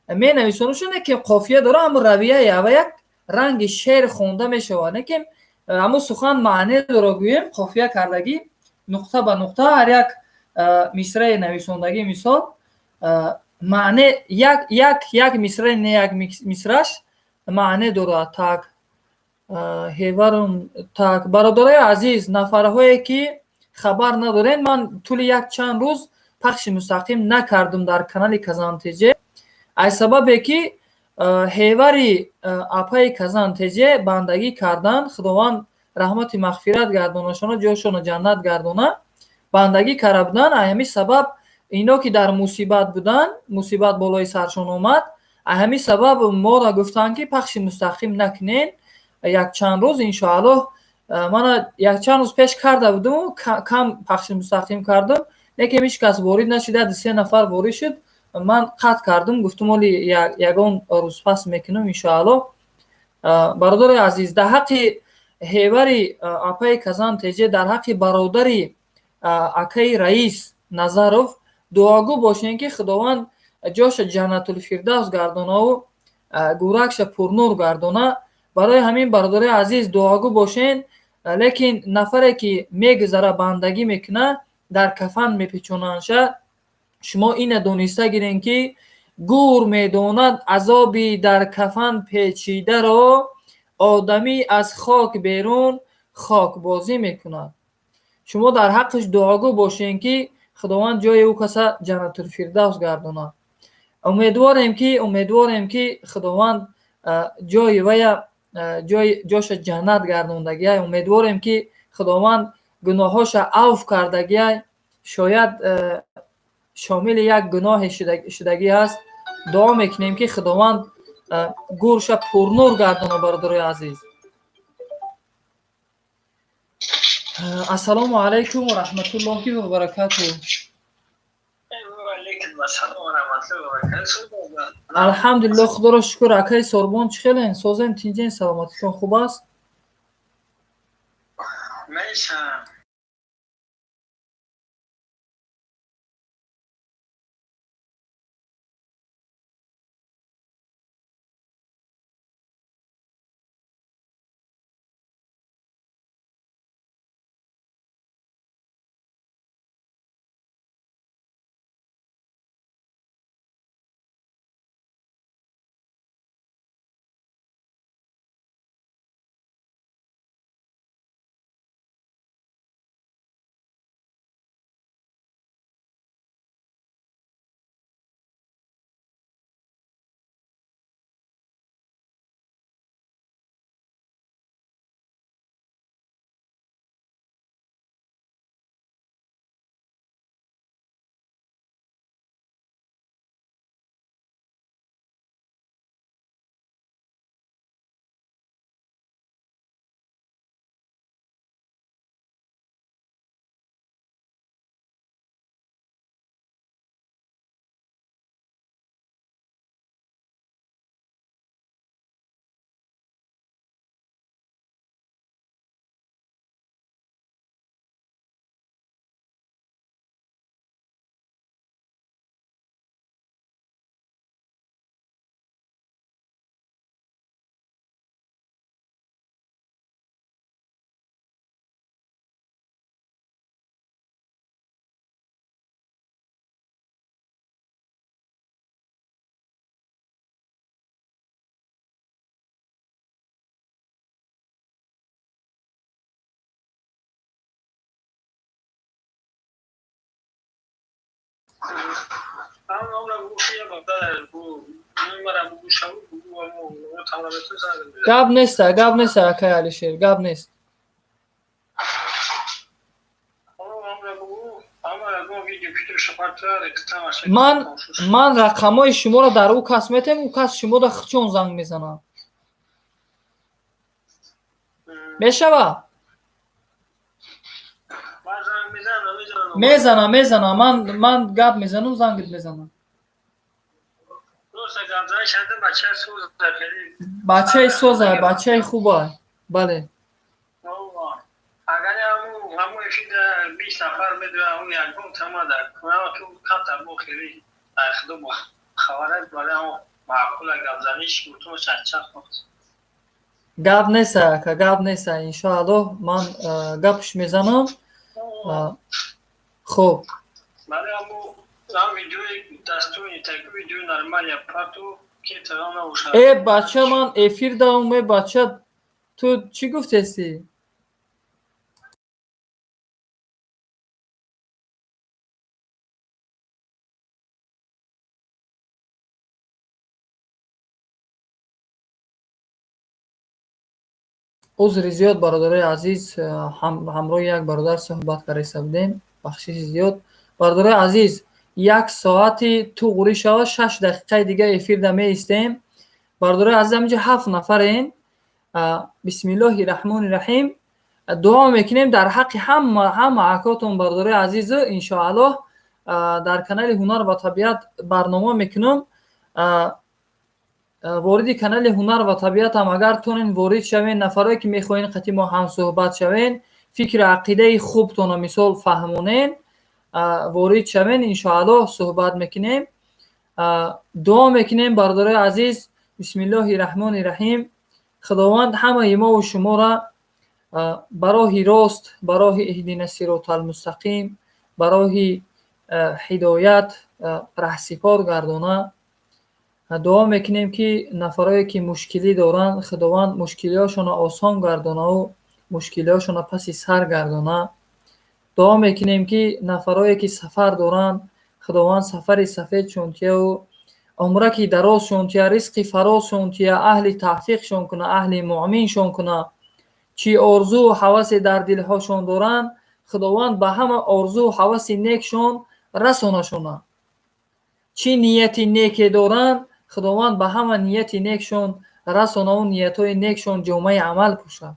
менависонам, ки қофия дора, ҳамун равияи ҳава як ранги шеър хонда мешавад, лекин ҳамун сухан маъне дора, гӯем, қофия кардагӣ, нуқта ба нуқта, ҳар як мисраи нависондагӣ мисол маъне як мисраи, не, як мисраш маъне дорад. Так, ҳеварум, так, бародарои азиз, нафарҳое, ки хабар надоред, ман тӯли як чанд рӯз пахши мустақим накардум дар канали Казан ТЖ, аз сабабе ки ҳевари апаи Казан ТЖ бандагӣ кардан, Худованд раҳмати мағфират гардонашона, ҷошона ҷаннат гардона, бандагӣ карда буданд. Аз ҳамин сабаб ино, ки дар мусибат буданд, мусибат болои саршон омад, аз ҳамин сабаб моро гуфтанд, ки пахши мустақим накунен якчанд рӯз. Иншоаллоҳ, мана якчанд рӯз пеш карда будуму кам пахши мустақим кардум, лекин ҳеҷ кас ворид нашуда, ду се нафар ворид шуд, ман қатъ кардум, гуфтум, оли ягон рӯз пас мекунам, иншоаллоҳ. Бародари азиз, дар ҳаққи ҳевари апаи Казан ТЖ, дар ҳаққи бародари акаи Раис Назаров дуогӯ бошем, ки Худованд ҷоша Ҷаннатулфирдавс гардонаву гӯракша пурнур гардона. Барои ҳамин, бародари азиз, дуогӯ бошен. Лекин нафаре, ки мегузара, бандагӣ мекунад, дар кафан мепечонандша, шумо ина дониста гирен, ки гӯр медонад азоби дар кафан печидаро, одамӣ аз хок берун хокбозӣ мекунад. Шумо дар ҳаққаш дуогӯ бошен, ки Худованд ҷои ӯ каса Ҷаннатулфирдавс гардонад. Умедворем, ки Худованд ҷои вая ҷоша ҷаннат гардондагиай. Умедворем, ки Худованд гуноҳҳоша авф кардагиай. Шояд шомили як гуноҳе шудагӣ аст. Дуо мекунем, ки Худованд гӯрша пурнур гардона. Бародарои азиз, ассалому алайкум ва раҳматуллоҳи ва баракатуҳ. Алҳамдулилло, Худоро шукр. Акаи Сорбон, чӣ хелен? Созем, тинҷен, саломатитон хуб аст? Меша. Гап неста, гап неста, акай Алишер, гап нест. Ман рақамҳои шуморо дар ӯ кас метем, ӯ кас шуморо хучон занг мезанад. Мешава? Мезанам, мезанам. Ман гап мезанам, зангит мезанам. Бачаи соза, бачаи хуба. Бале. Гап неста, ака, гап неста. Иншоаллоҳ ман гапш мезанам. Хуб. Э бача, ман эфир давом, э бача, ту чӣ гуфтести? Узри зиёд, бародарои азиз, ҳамроҳи як бародар суҳбат карда будем. Бахшиши зиёд. Бародарои азиз, як соати туғрӣ шава, 6 дақиқаи дига эфирда меистем. Бародарои азиз, ҳаминҷо 7 нафарем. Бисмиллоҳи раҳмони раҳим. Дуо мекунем дар ҳаққи ҳама акотон, бародарои азизу, иншоаллоҳ дар канали Ҳунар ва Табиат барнома мекунам. Вориди канали Ҳунар ва Табиат ҳам агар тонен ворид шавен, нафарое ки мехоҳен қати мо ҳамсӯҳбат шавен, фикру ақидаи хубтонро мисол фаҳмонен, ворид шавен, иншоаллоҳ суҳбат мекунем. Дуо мекунем, бародарои азиз. Бисмиллоҳи раҳмони раҳим. Худованд ҳамаи мову шуморо ба роҳи рост, ба роҳи иҳдина сиротал мустақим, ба роҳи ҳидоят раҳсипор гардона. Дуо мекунем, ки нафарое ки мушкилӣ доранд, Худованд мушкилиҳошонро осон гардонаву мушкилиҳошонро паси сар гардона. Дуо мекунем, ки нафарое ки сафар доранд, Худованд сафари сафедшон тияву умраки дарозшон тия, ризқи фарозшон тия, аҳли таҳқиқшон куна, аҳли муъминшон куна. Чӣ орзуу ҳавасе дар дилҳошон доранд, Худованд ба ҳама орзуу ҳаваси некшон расонашона. Чӣ нияти неке доранд, Худованд ба ҳама нияти некшон расонаву ниятҳои некшон ҷомаи амал пӯшад.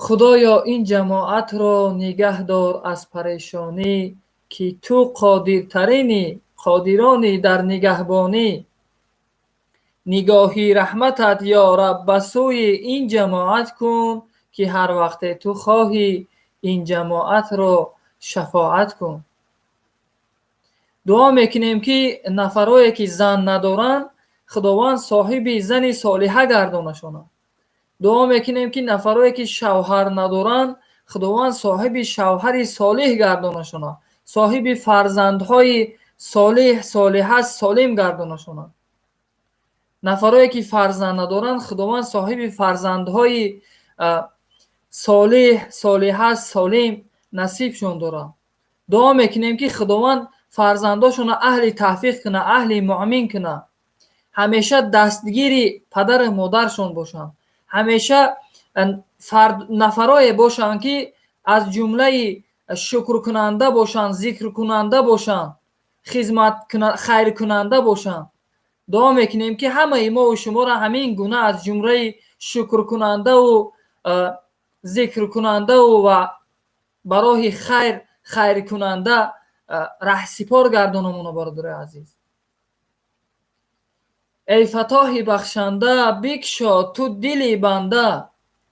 Худоё, ин ҷамоатро нигаҳ дор аз парешонӣ, ки ту қодиртарини қодирони дар нигаҳбонӣ. Нигоҳи раҳматат, ё Раб, ба сӯи ин ҷамоат кун, Ки ҳар вақте ту хоҳӣ, ин ҷамоатро шафоат кун. Дуо мекунем, ки нафарое ки зан надоранд, Худованд соҳиби зани солиҳа гардонашонад. Дуо мекунем, ки нафарое ки шавҳар надоранд, Худованд соҳиби шавҳари солиҳ гардонашонад, соҳиби фарзандҳои солиҳ, солиҳа, солим гардонашонад. Нафарое ки фарзанд надоранд, Худованд соҳиби фарзандҳои солиҳ, солиҳа, солим насибшон дорад. Дуо мекунем, ки Худованд фарзандошонро аҳли тавфиқ кунад, аҳли муъмин кунад, ҳамеша дастгири падару модаршон бошанд, ҳамеша нафарое бошанд, ки аз ҷумлаи шукркунанда бошанд, зикркунанда бошанд, хизмат, хайркунанда бошанд. Дуо мекунем, ки ҳамаи мову шуморо ҳамин гуна аз ҷумлаи шукркунандаву зикркунандаву ва ба роҳи хайр хайркунанда раҳсипор гардонамона. Бародарои азиз, эй Фаттоҳи бахшанда, бикшо ту дили банда,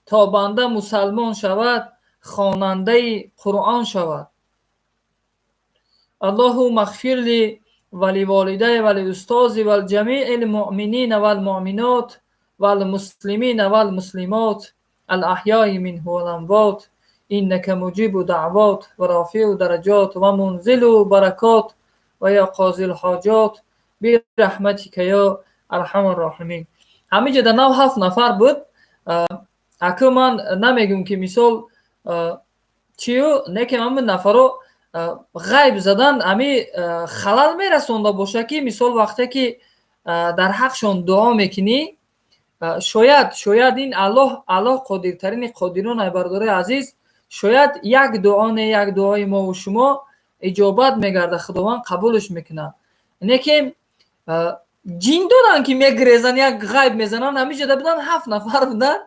то банда мусалмон шавад, хонандаи Қуръон шавад. Аллоҳумма ғфир ли ва ливолидайя ва лиустози ва лиҷамии лмуъминина валмуъминот валмуслимина валмуслимот алаҳёи минҳу валамвот, иннака муҷибу даъвот ва рофиу дараҷот ва мунзилу баракот ва ё қозил ҳоҷот бираҳматика ё арҳамар роҳимин. Ҳамин ҷода нав ҳафт нафар буд. Аку ман намегӯм, ки мисол чию не, ки ҳамин нафаро ғайб задан ҳами халал мерасонда боша, ки мисол вақте ки дар ҳақшон дуо мекунӣ, шояд ин Аллоҳ қодиртарини қодирон ай. Бародарои азиз, шояд як дуо не, як дуои мову шумо иҷобат мегарда, Худованд қабулш мекунад. Не ки ҷин доранд, ки мегирезанд, як ғайб мезананд. Ҳамин ҷода будан, ҳафт нафар буданд,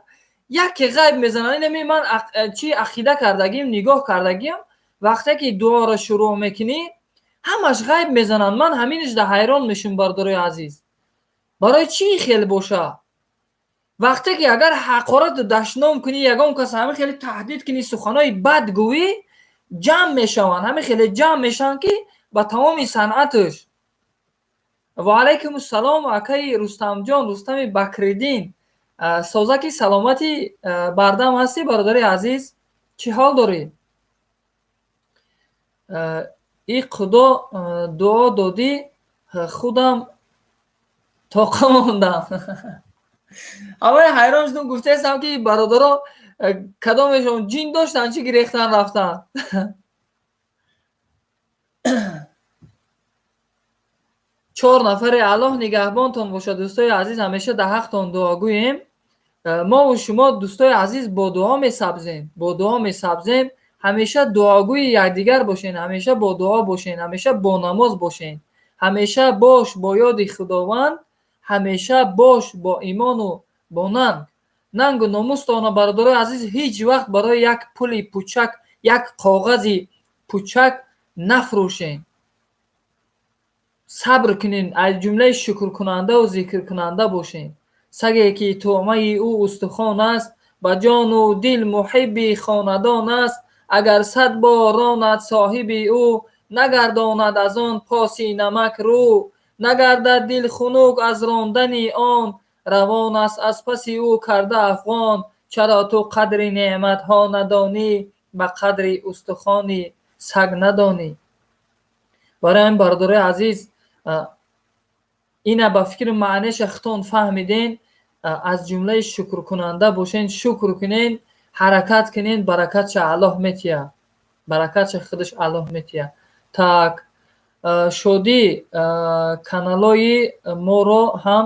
яке ғайб мезананд. Инами ман чӣ ақида кардагим, нигоҳ кардагиам, вақте ки дуоро шурӯъ мекунӣ, ҳамаш ғайб мезананд. Ман ҳаминашда ҳайрон мешум, бародарои азиз, барои чӣ хел боша? Вақте ки агар ҳақорату дашном кунӣ, ягон кас ҳамин хеле таҳдид кунӣ, суханҳои бад гӯӣ, ҷамъ мешаванд, ҳамин хеле ҷамъ мешаванд, ки ба тамоми санъаташ. Ва алайкум ассалом, акаи Рустамҷон, Рустами Бакриддин, созаки саломатӣ, бардам ҳастӣ, бародари азиз, чӣ ҳол дорӣ? И худо дуо додӣ, худам тоқа мондам. Ҳамаи ҳайрон шудум, гуфтаестам, ки бародаро кадомешон ҷин доштанд, чӣ гирехтан рафтанд. Чор нафаре, Аллоҳ нигаҳбонтон бошад, дӯстои азиз, ҳамеша дар ҳақтон дуогӯем. Мову шумо, дӯстои азиз, бо дуо месабзем, бо дуо месабзем. Ҳамеша дуогӯи якдигар бошен, ҳамеша бо дуо бошен, ҳамеша бо намоз бошен, ҳамеша бош бо ёди Худованд, ҳамеша бош бо имону бо нанг. Нангу номустона, бародарои азиз, ҳеҷ вақт барои як пули пучак, як коғази пучак нафрӯшен. Сабр кунен, аз ҷумлаи шукркунандаву зикркунанда бошен. Саге ки тӯъмаи ӯ устухон аст, ба ҷону дил муҳибби хонадон аст, агар сад бор ронад соҳиби ӯ, нагардонад аз он поси намак рӯ, нагардад дил хунук аз рондани он, равон аст аз паси ӯ карда афғон. Чаро ту қадри неъматҳо надонӣ, ба қадри устухони саг надонӣ? Барои ҳамин, бародарои азиз, ина ба фикри маънеша худтон фаҳмиден. Аз ҷумлаи шукркунанда бошен, шукр кунен, ҳаракат кунен, баракатша Аллоҳ метиҳад, баракатша худаш Аллоҳ метиҳад. Так, шодӣ, каналҳои моро ҳам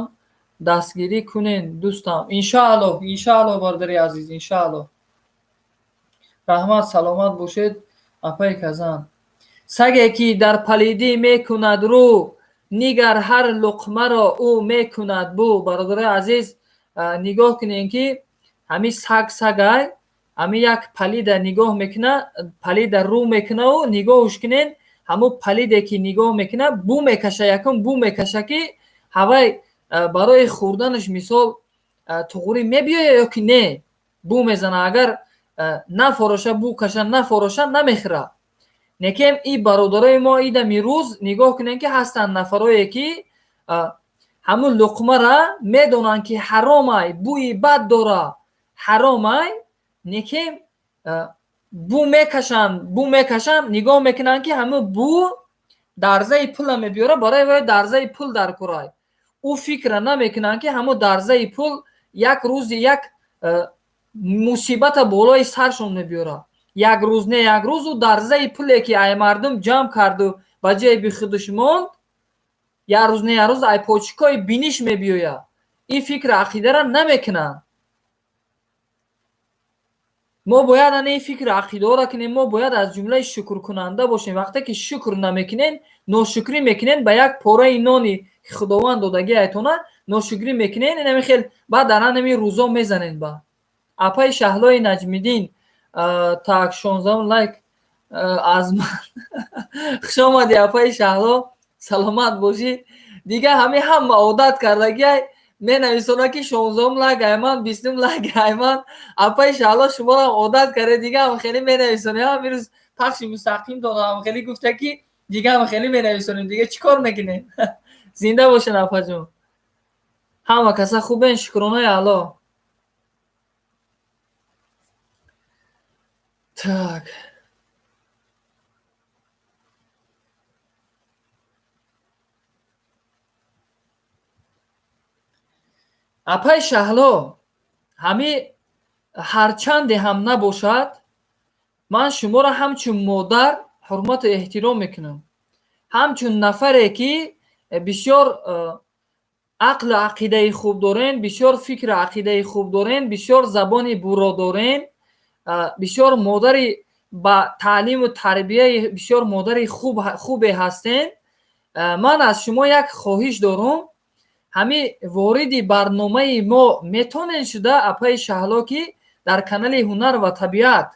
дастгирӣ кунен, дӯстам. Иншааллоҳ, иншааллоҳ, бародари азиз, иншааллоҳ. Раҳмат, саломат бошед, апаи Казан. Саге ки дар палидӣ мекунад рӯ, нигар, ҳар луқмаро ӯ мекунад бу. Бародарои азиз, нигоҳ кунем, ки ҳамин саг сагай, ҳамин як палида нигоҳ мекуна, палида рӯ мекунаву нигоҳуш кунен, ҳамун палиде ки нигоҳ мекуна, бу мекаша, якум бу мекаша, ки ҳавай барои хӯрданаш мисол туғурӣ мебиёя ё ки не. Бӯ мезана, агар нафороша, бӯ каша, нафороша, намехӯра. Некем и бародарои мо идами рӯз нигоҳ кунем, ки ҳастанд нафарое, ки ҳамун луқмара медонанд, ки ҳаромай, бӯи бад дора, ҳаромай, некем бӯ мекашанд, бӯ мекашанд, нигоҳ мекунанд, ки ҳамун бӯ дарзаи пула мебиёра, барои вай дарзаи пул дар курай. Ӯ фикра намекунанд, ки ҳамун дарзаи пул як рӯзи як мусибата болои саршон мебиёра. Як рӯз не, як рӯз ӯ дарзаи пуле, ки ай мардум ҷамъ карду ба ҷайби худаш монд, як рӯз не, як рӯз ай почикои биниш мебиёяд. Ин фикру ақидара намекунанд. Мо бояд ана ин фикру ақидаҳоро кунем. Мо бояд аз ҷумлаи шукркунанда бошем. Вақте ки шукр намекунем, ношукрӣ мекунем ба як пораи нони, ки Худованд додагӣ айтона, ношукрӣ мекунем, инами хел баъд дар анами рӯзо мезанем. Ба апаи Шаҳлои Наҷмиддин, так, 16-ум лайк аз ман. Хуш омадӣ, апаи Шаҳло, саломат бошӣ. Дигар ҳамин ҳама одат кардагиай, менависонад, ки 16-ум лайк айман, 20-ум лайк айман. Апаи Шаҳло, шуморам одат карда, дигар ҳам хеле менависонем. Ҳамирӯз пахши мустақим додам, хеле гуфта, ки дигар ҳам хеле менависонем. Дигар чӣ кор мекунем? Зинда бошен, апаҷон. Ҳама каса хубен, шукронаи Алло. Так, апаи Шаҳло, ҳами ҳарчанде ҳам набошад, ман шуморо ҳамчун модар ҳурмату эҳтиром мекунам, ҳамчун нафаре, ки бисёр ақлу ақидаи хуб дорен, бисёр фикру ақидаи хуб дорен, бисёр забони буро дорен, бисёр модари ба таълиму тарбияи, бисёр модари хубе ҳастен. Ман аз шумо як хоҳиш дорум: ҳами вориди барномаи мо метонен шуда, апаи Шаҳло, ки дар канали «Ҳунар ва табиат»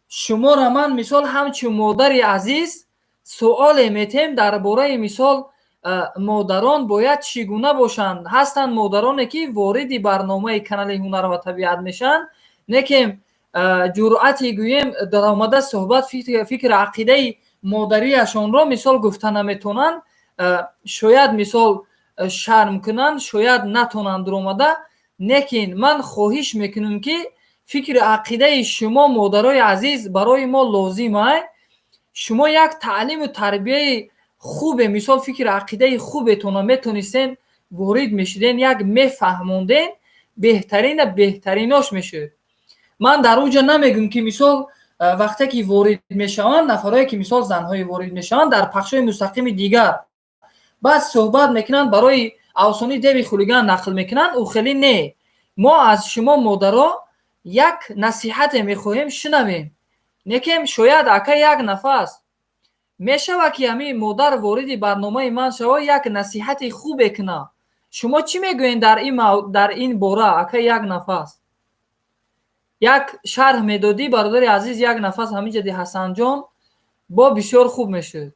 шуморо ман мисол ҳамчун модари азиз суоле метем дар бораи мисол модарон бояд чӣ гуна бошанд. Ҳастанд модароне, ки вориди барномаи канали «Ҳунар ва табиат» мешаванд, некем ҷуръати, гӯем, даромада суҳбат, фикру ақидаи модариашонро мисол гуфта наметавонанд. Шояд мисол шарм кунанд, шояд натонанд дуромада. Лекин ман хоҳиш мекунам, ки фикру ақидаи шумо, модарои азиз, барои мо лозим ай. Шумо як таълиму тарбияи хубе, мисол фикру ақидаи хубетонро метонистен ворид мешуден, як мефаҳмонден, беҳтарина беҳтаринош мешуд. Ман дар он ҷо намегӯм, ки мисол вақте ки ворид мешаванд нафарое, ки мисол занҳое ворид мешаванд дар пахшҳои мустақими дигар, баъд суҳбат мекунанд, барои афсони деви хулиган нақл мекунанд, ӯ хеле не. Мо аз шумо, модаро, як насиҳате мехоҳем шунавем. Некем шояд ака як нафас мешавад, ки ҳамин модар вориди барномаи ман шава, як насиҳати хубе кунад. Шумо чӣ мегӯед дар ин бора, ака як нафас? Як шарҳ медодӣ, бародари азиз, як нафас, ҳамин ҷади Ҳасанҷон, бо бисёр хуб мешуд.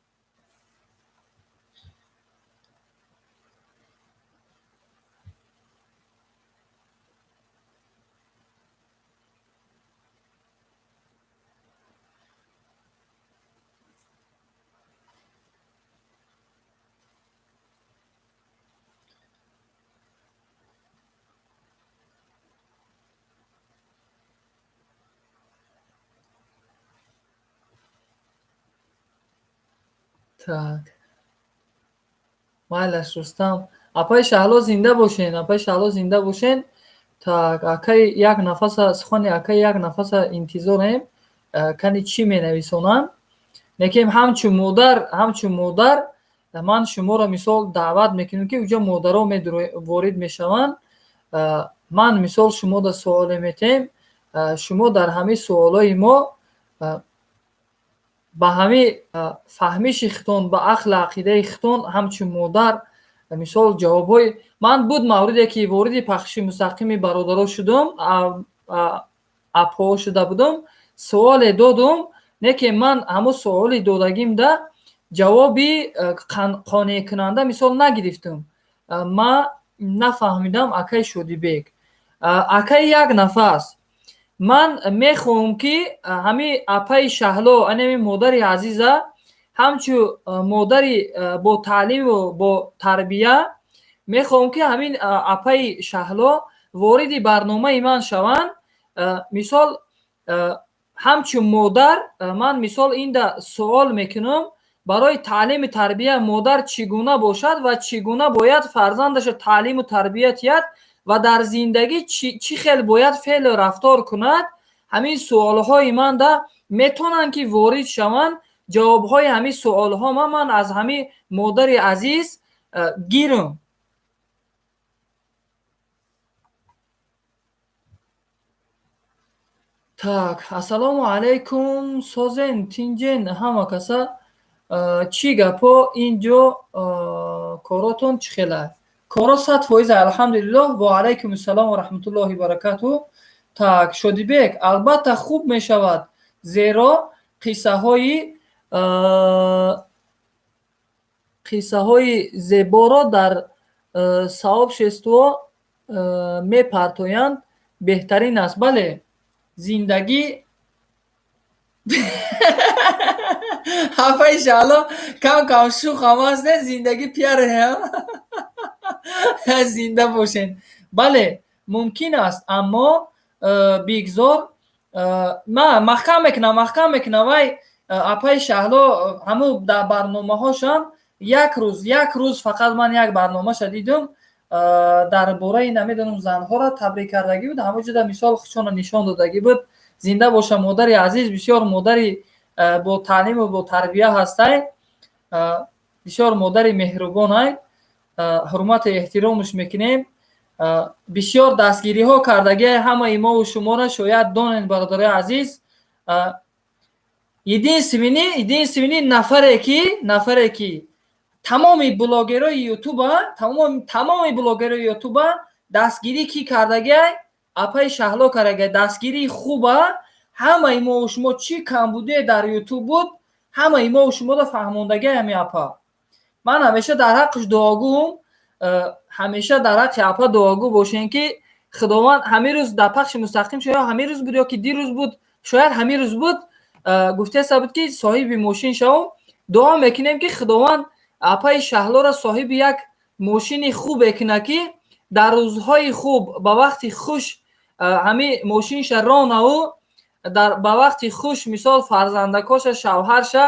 Так, майлаш, Рустам. Апаи Шаҳло, зинда бошен, апаи Шаҳло, зинда бошен. Так, акаи як нафаса, сухани акаи як нафаса интизорем, кани чӣ менависонанд. Лекин ҳамчун модар ман шуморо мисол даъват мекунем, ки уҷо модаро ворид мешаванд. Ман мисол шумода суоле метем, шумо дар ҳамин суолҳои мо ба ҳамин фаҳмиши худтон, ба ақлу ақидаи худтон ҳамчун модар мисол ҷавобҳои. Ман буд мавриде, ки вориди пахши мустақими бародаро шудум, апҳо шуда будум, суоле додум, не ки ман ҳамун суоли додагимда ҷавоби қонеъкунанда мисол нагирифтум. Ман нафаҳмидам, акаи Шодибек. Акаи як нафас, Ман мехоҳам, ки ҳамин апаи Шаҳло, анами модари азиза, ҳамчун модари бо таълиму бо тарбия, мехоҳам, ки ҳамин апаи Шаҳло вориди барномаи ман шаванд. Мисол, ҳамчун модар ман, мисол, инда суол мекунам: барои таълиму тарбия модар чӣ гуна бошад ва чӣ гуна бояд фарзандаша таълиму тарбия диҳад ва дар зиндагӣ чӣ хел бояд феълу рафтор кунад? Ҳамин суолҳои манда метавонанд, ки ворид шаванд. Ҷавобҳои ҳамин суолҳо ман аз ҳамин модари азиз гирам. Так, ассалому алайкум, созен, тинҷен ҳама каса. Чӣ гапҳо, ин ҷо коротон чӣ хел аст? Коро 100%, алҳамдулиллоҳ. Ва алайкум ассалом ва раҳматуллоҳи баракатуҳ. Так, Шодибек, албатта хуб мешавад, зеро қиссаҳои зеборо дар сообщество мепартоянд, беҳтарин аст. Бале, зиндагӣ. Апаи Шаҳло кам кам шӯхам аст, не? Зиндагӣ пиаре, зинда бошед. Бале, мумкин аст, аммо бигзор ма маҳкам мекунам, маҳкам мекунам. Вай апаи Шаҳло ҳамун дар барномаҳошам як рӯз, як рӯз фақат ман як барномаша дидум, дар бораи, намедонам, занҳоро табрик кардагӣ буд. Ҳамон ҷода, мисол, худшонро нишон додагӣ буд. Зинда боша модари азиз, бисёр модари бо таълиму бо тарбия ҳастай, бисёр модари меҳрубонай, ҳурмату эҳтиромаш мекунем. Бисёр дастгириҳо кардагиай ҳамаи мову шуморо, шояд донед, бародарои азиз. Единственный нафаре ки тамоми блогерои ютуба, тамоми блогерои ютуба дастгирӣ кӣ кардагиай? Апаи Шаҳло кардагиай. Дастгирии хуба ҳамаи мову шумо чӣ камбудие дар ютуб буд, ҳамаи мову шуморо фаҳмондагиай ҳамин апа. Ман ҳамеша дар ҳаққаш дуогӯм, ҳамеша дар ҳаққи апа дуогӯ бошем, ки Худованд. Ҳамин рӯз дар пахши мустақим, шояд ҳамин рӯз буд ё ки дирӯз буд, шояд ҳамин рӯз буд, гуфтеса буд, ки соҳиби мошин шавам. Дуо мекунем, ки Худованд апаи Шаҳлоро соҳиби як мошини хубе кунад, ки дар рӯзҳои хуб, ба вақти хуш ҳамин мошинша ронаву дар ба вақти хуш, мисол, фарзандакоша, шавҳарша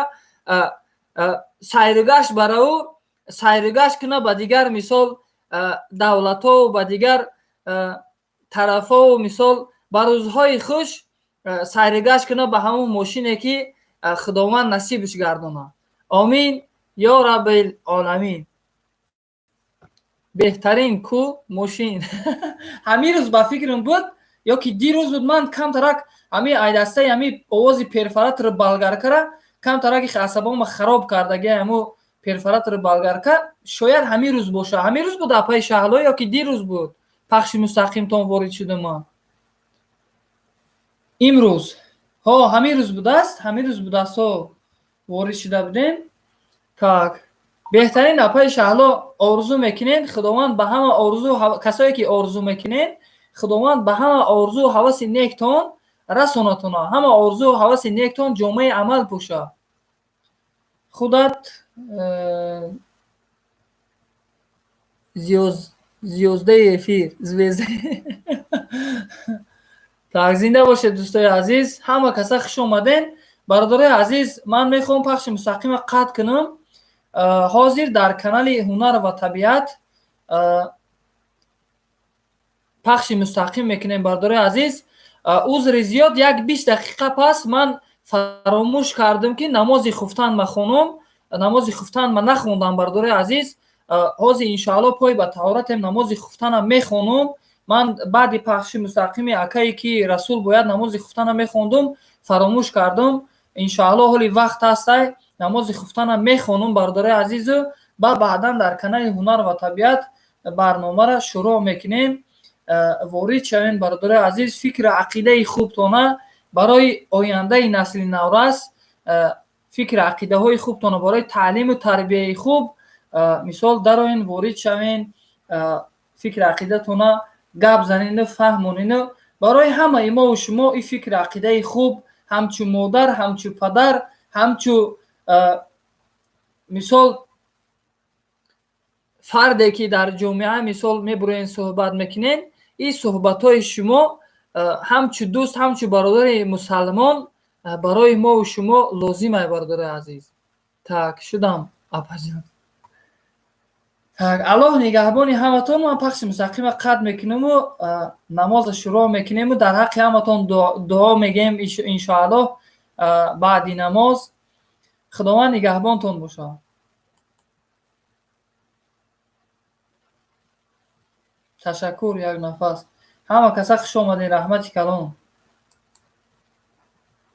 сайругашт бараву сайругашт кунад ба дигар, мисол, давлатҳову ба дигар тарафҳову, мисол, ба рӯзҳои хуш сайругашт кунад ба ҳамон мошине, ки Худованд насибаш гардонад. Омин ё раббил оламин. Беҳтарин ку мошин. Ҳамин рӯз ба фикрам буд ё ки дирӯз буд, ман камтарак ҳамин айдастаи ҳамин овози перфоратори болгаркара камтарак асабома хароб кардагиа, ҳамо перфоратори болгарка. Шояд ҳамин рӯз боша. Ҳамин рӯз буд, апаи Шаҳло, ё ки дирӯз буд пахши мустақимтон ворид шудам ман? Имрӯз, ҳо, ҳамин рӯз будааст, ҳамин рӯз будааст, ҳо, ворид шуда будем. Так, беҳтарин, апаи Шаҳло, орзу мекунед, Худованд ба ҳама орзу, касое ки орзу мекунед, Худованд ба ҳама орзу ҳаваси нектон расонатона, ҳама орзу ҳаваси нектон ҷомаи амал пӯша. Худат звездаи эфир, звезда. Так, зинда бошед, дӯстои азиз, ҳама каса хуш омаден. Бародарои азиз, ман мехоҳам пахши мустақима қатъ кунам. Ҳозир дар канали Ҳунар ва табиат пахши мустақим мекунем. Бародарои азиз, узри зиёд, як 20 дақиқа пас ман фаромӯш кардам, ки намози хуфтан махонам, намози хуфтан ма нахондам. Бародарои азиз, ҳозир, иншоалло, пой ба таҳоратем, намози хуфтанам мехонам. Ман баъди пахши мустақими акае ки Расул бояд намози хуфтана мехондум, фаромӯш кардам. Иншоалло, ҳоли вақт ҳастай, намози хуфтанам мехонам, бародарои азизу, ба баъдан дар канали Ҳунар ва табиат барномаро шурӯъ мекунем. Ворид шавем, бародарои азиз, фикру ақидаи хубтона барои ояндаи насли наврас, фикру ақидаҳои хубтона барои таълиму тарбияи хуб, мисол, дароен, ворид шавен, фикру ақидатона гап занену фаҳмонену. Барои ҳамаи мову шумо ин фикри ақидаи хуб, ҳамчу модар, ҳамчу падар, ҳамчу мисол фарде ки дар ҷомеа мисол мебуроен, суҳбат мекунен, ин суҳбатҳои шумо ҳамчу дӯст, ҳамчу бародари мусалмон барои мову шумо лозим ай, бародари азиз. Так шудам, апаҷон. Так, Аллоҳ нигаҳбони ҳаматон. Ман пахши мустақима қатъ мекунаму намоза шурӯъ мекунему дар ҳаққи ҳаматон дуо мегӯем, иншоаллоҳ, баъди намоз. Худованд нигаҳбонтон бошад. Ташаккур, як нафас. Ҳама каса хуш омадед, раҳмати калон.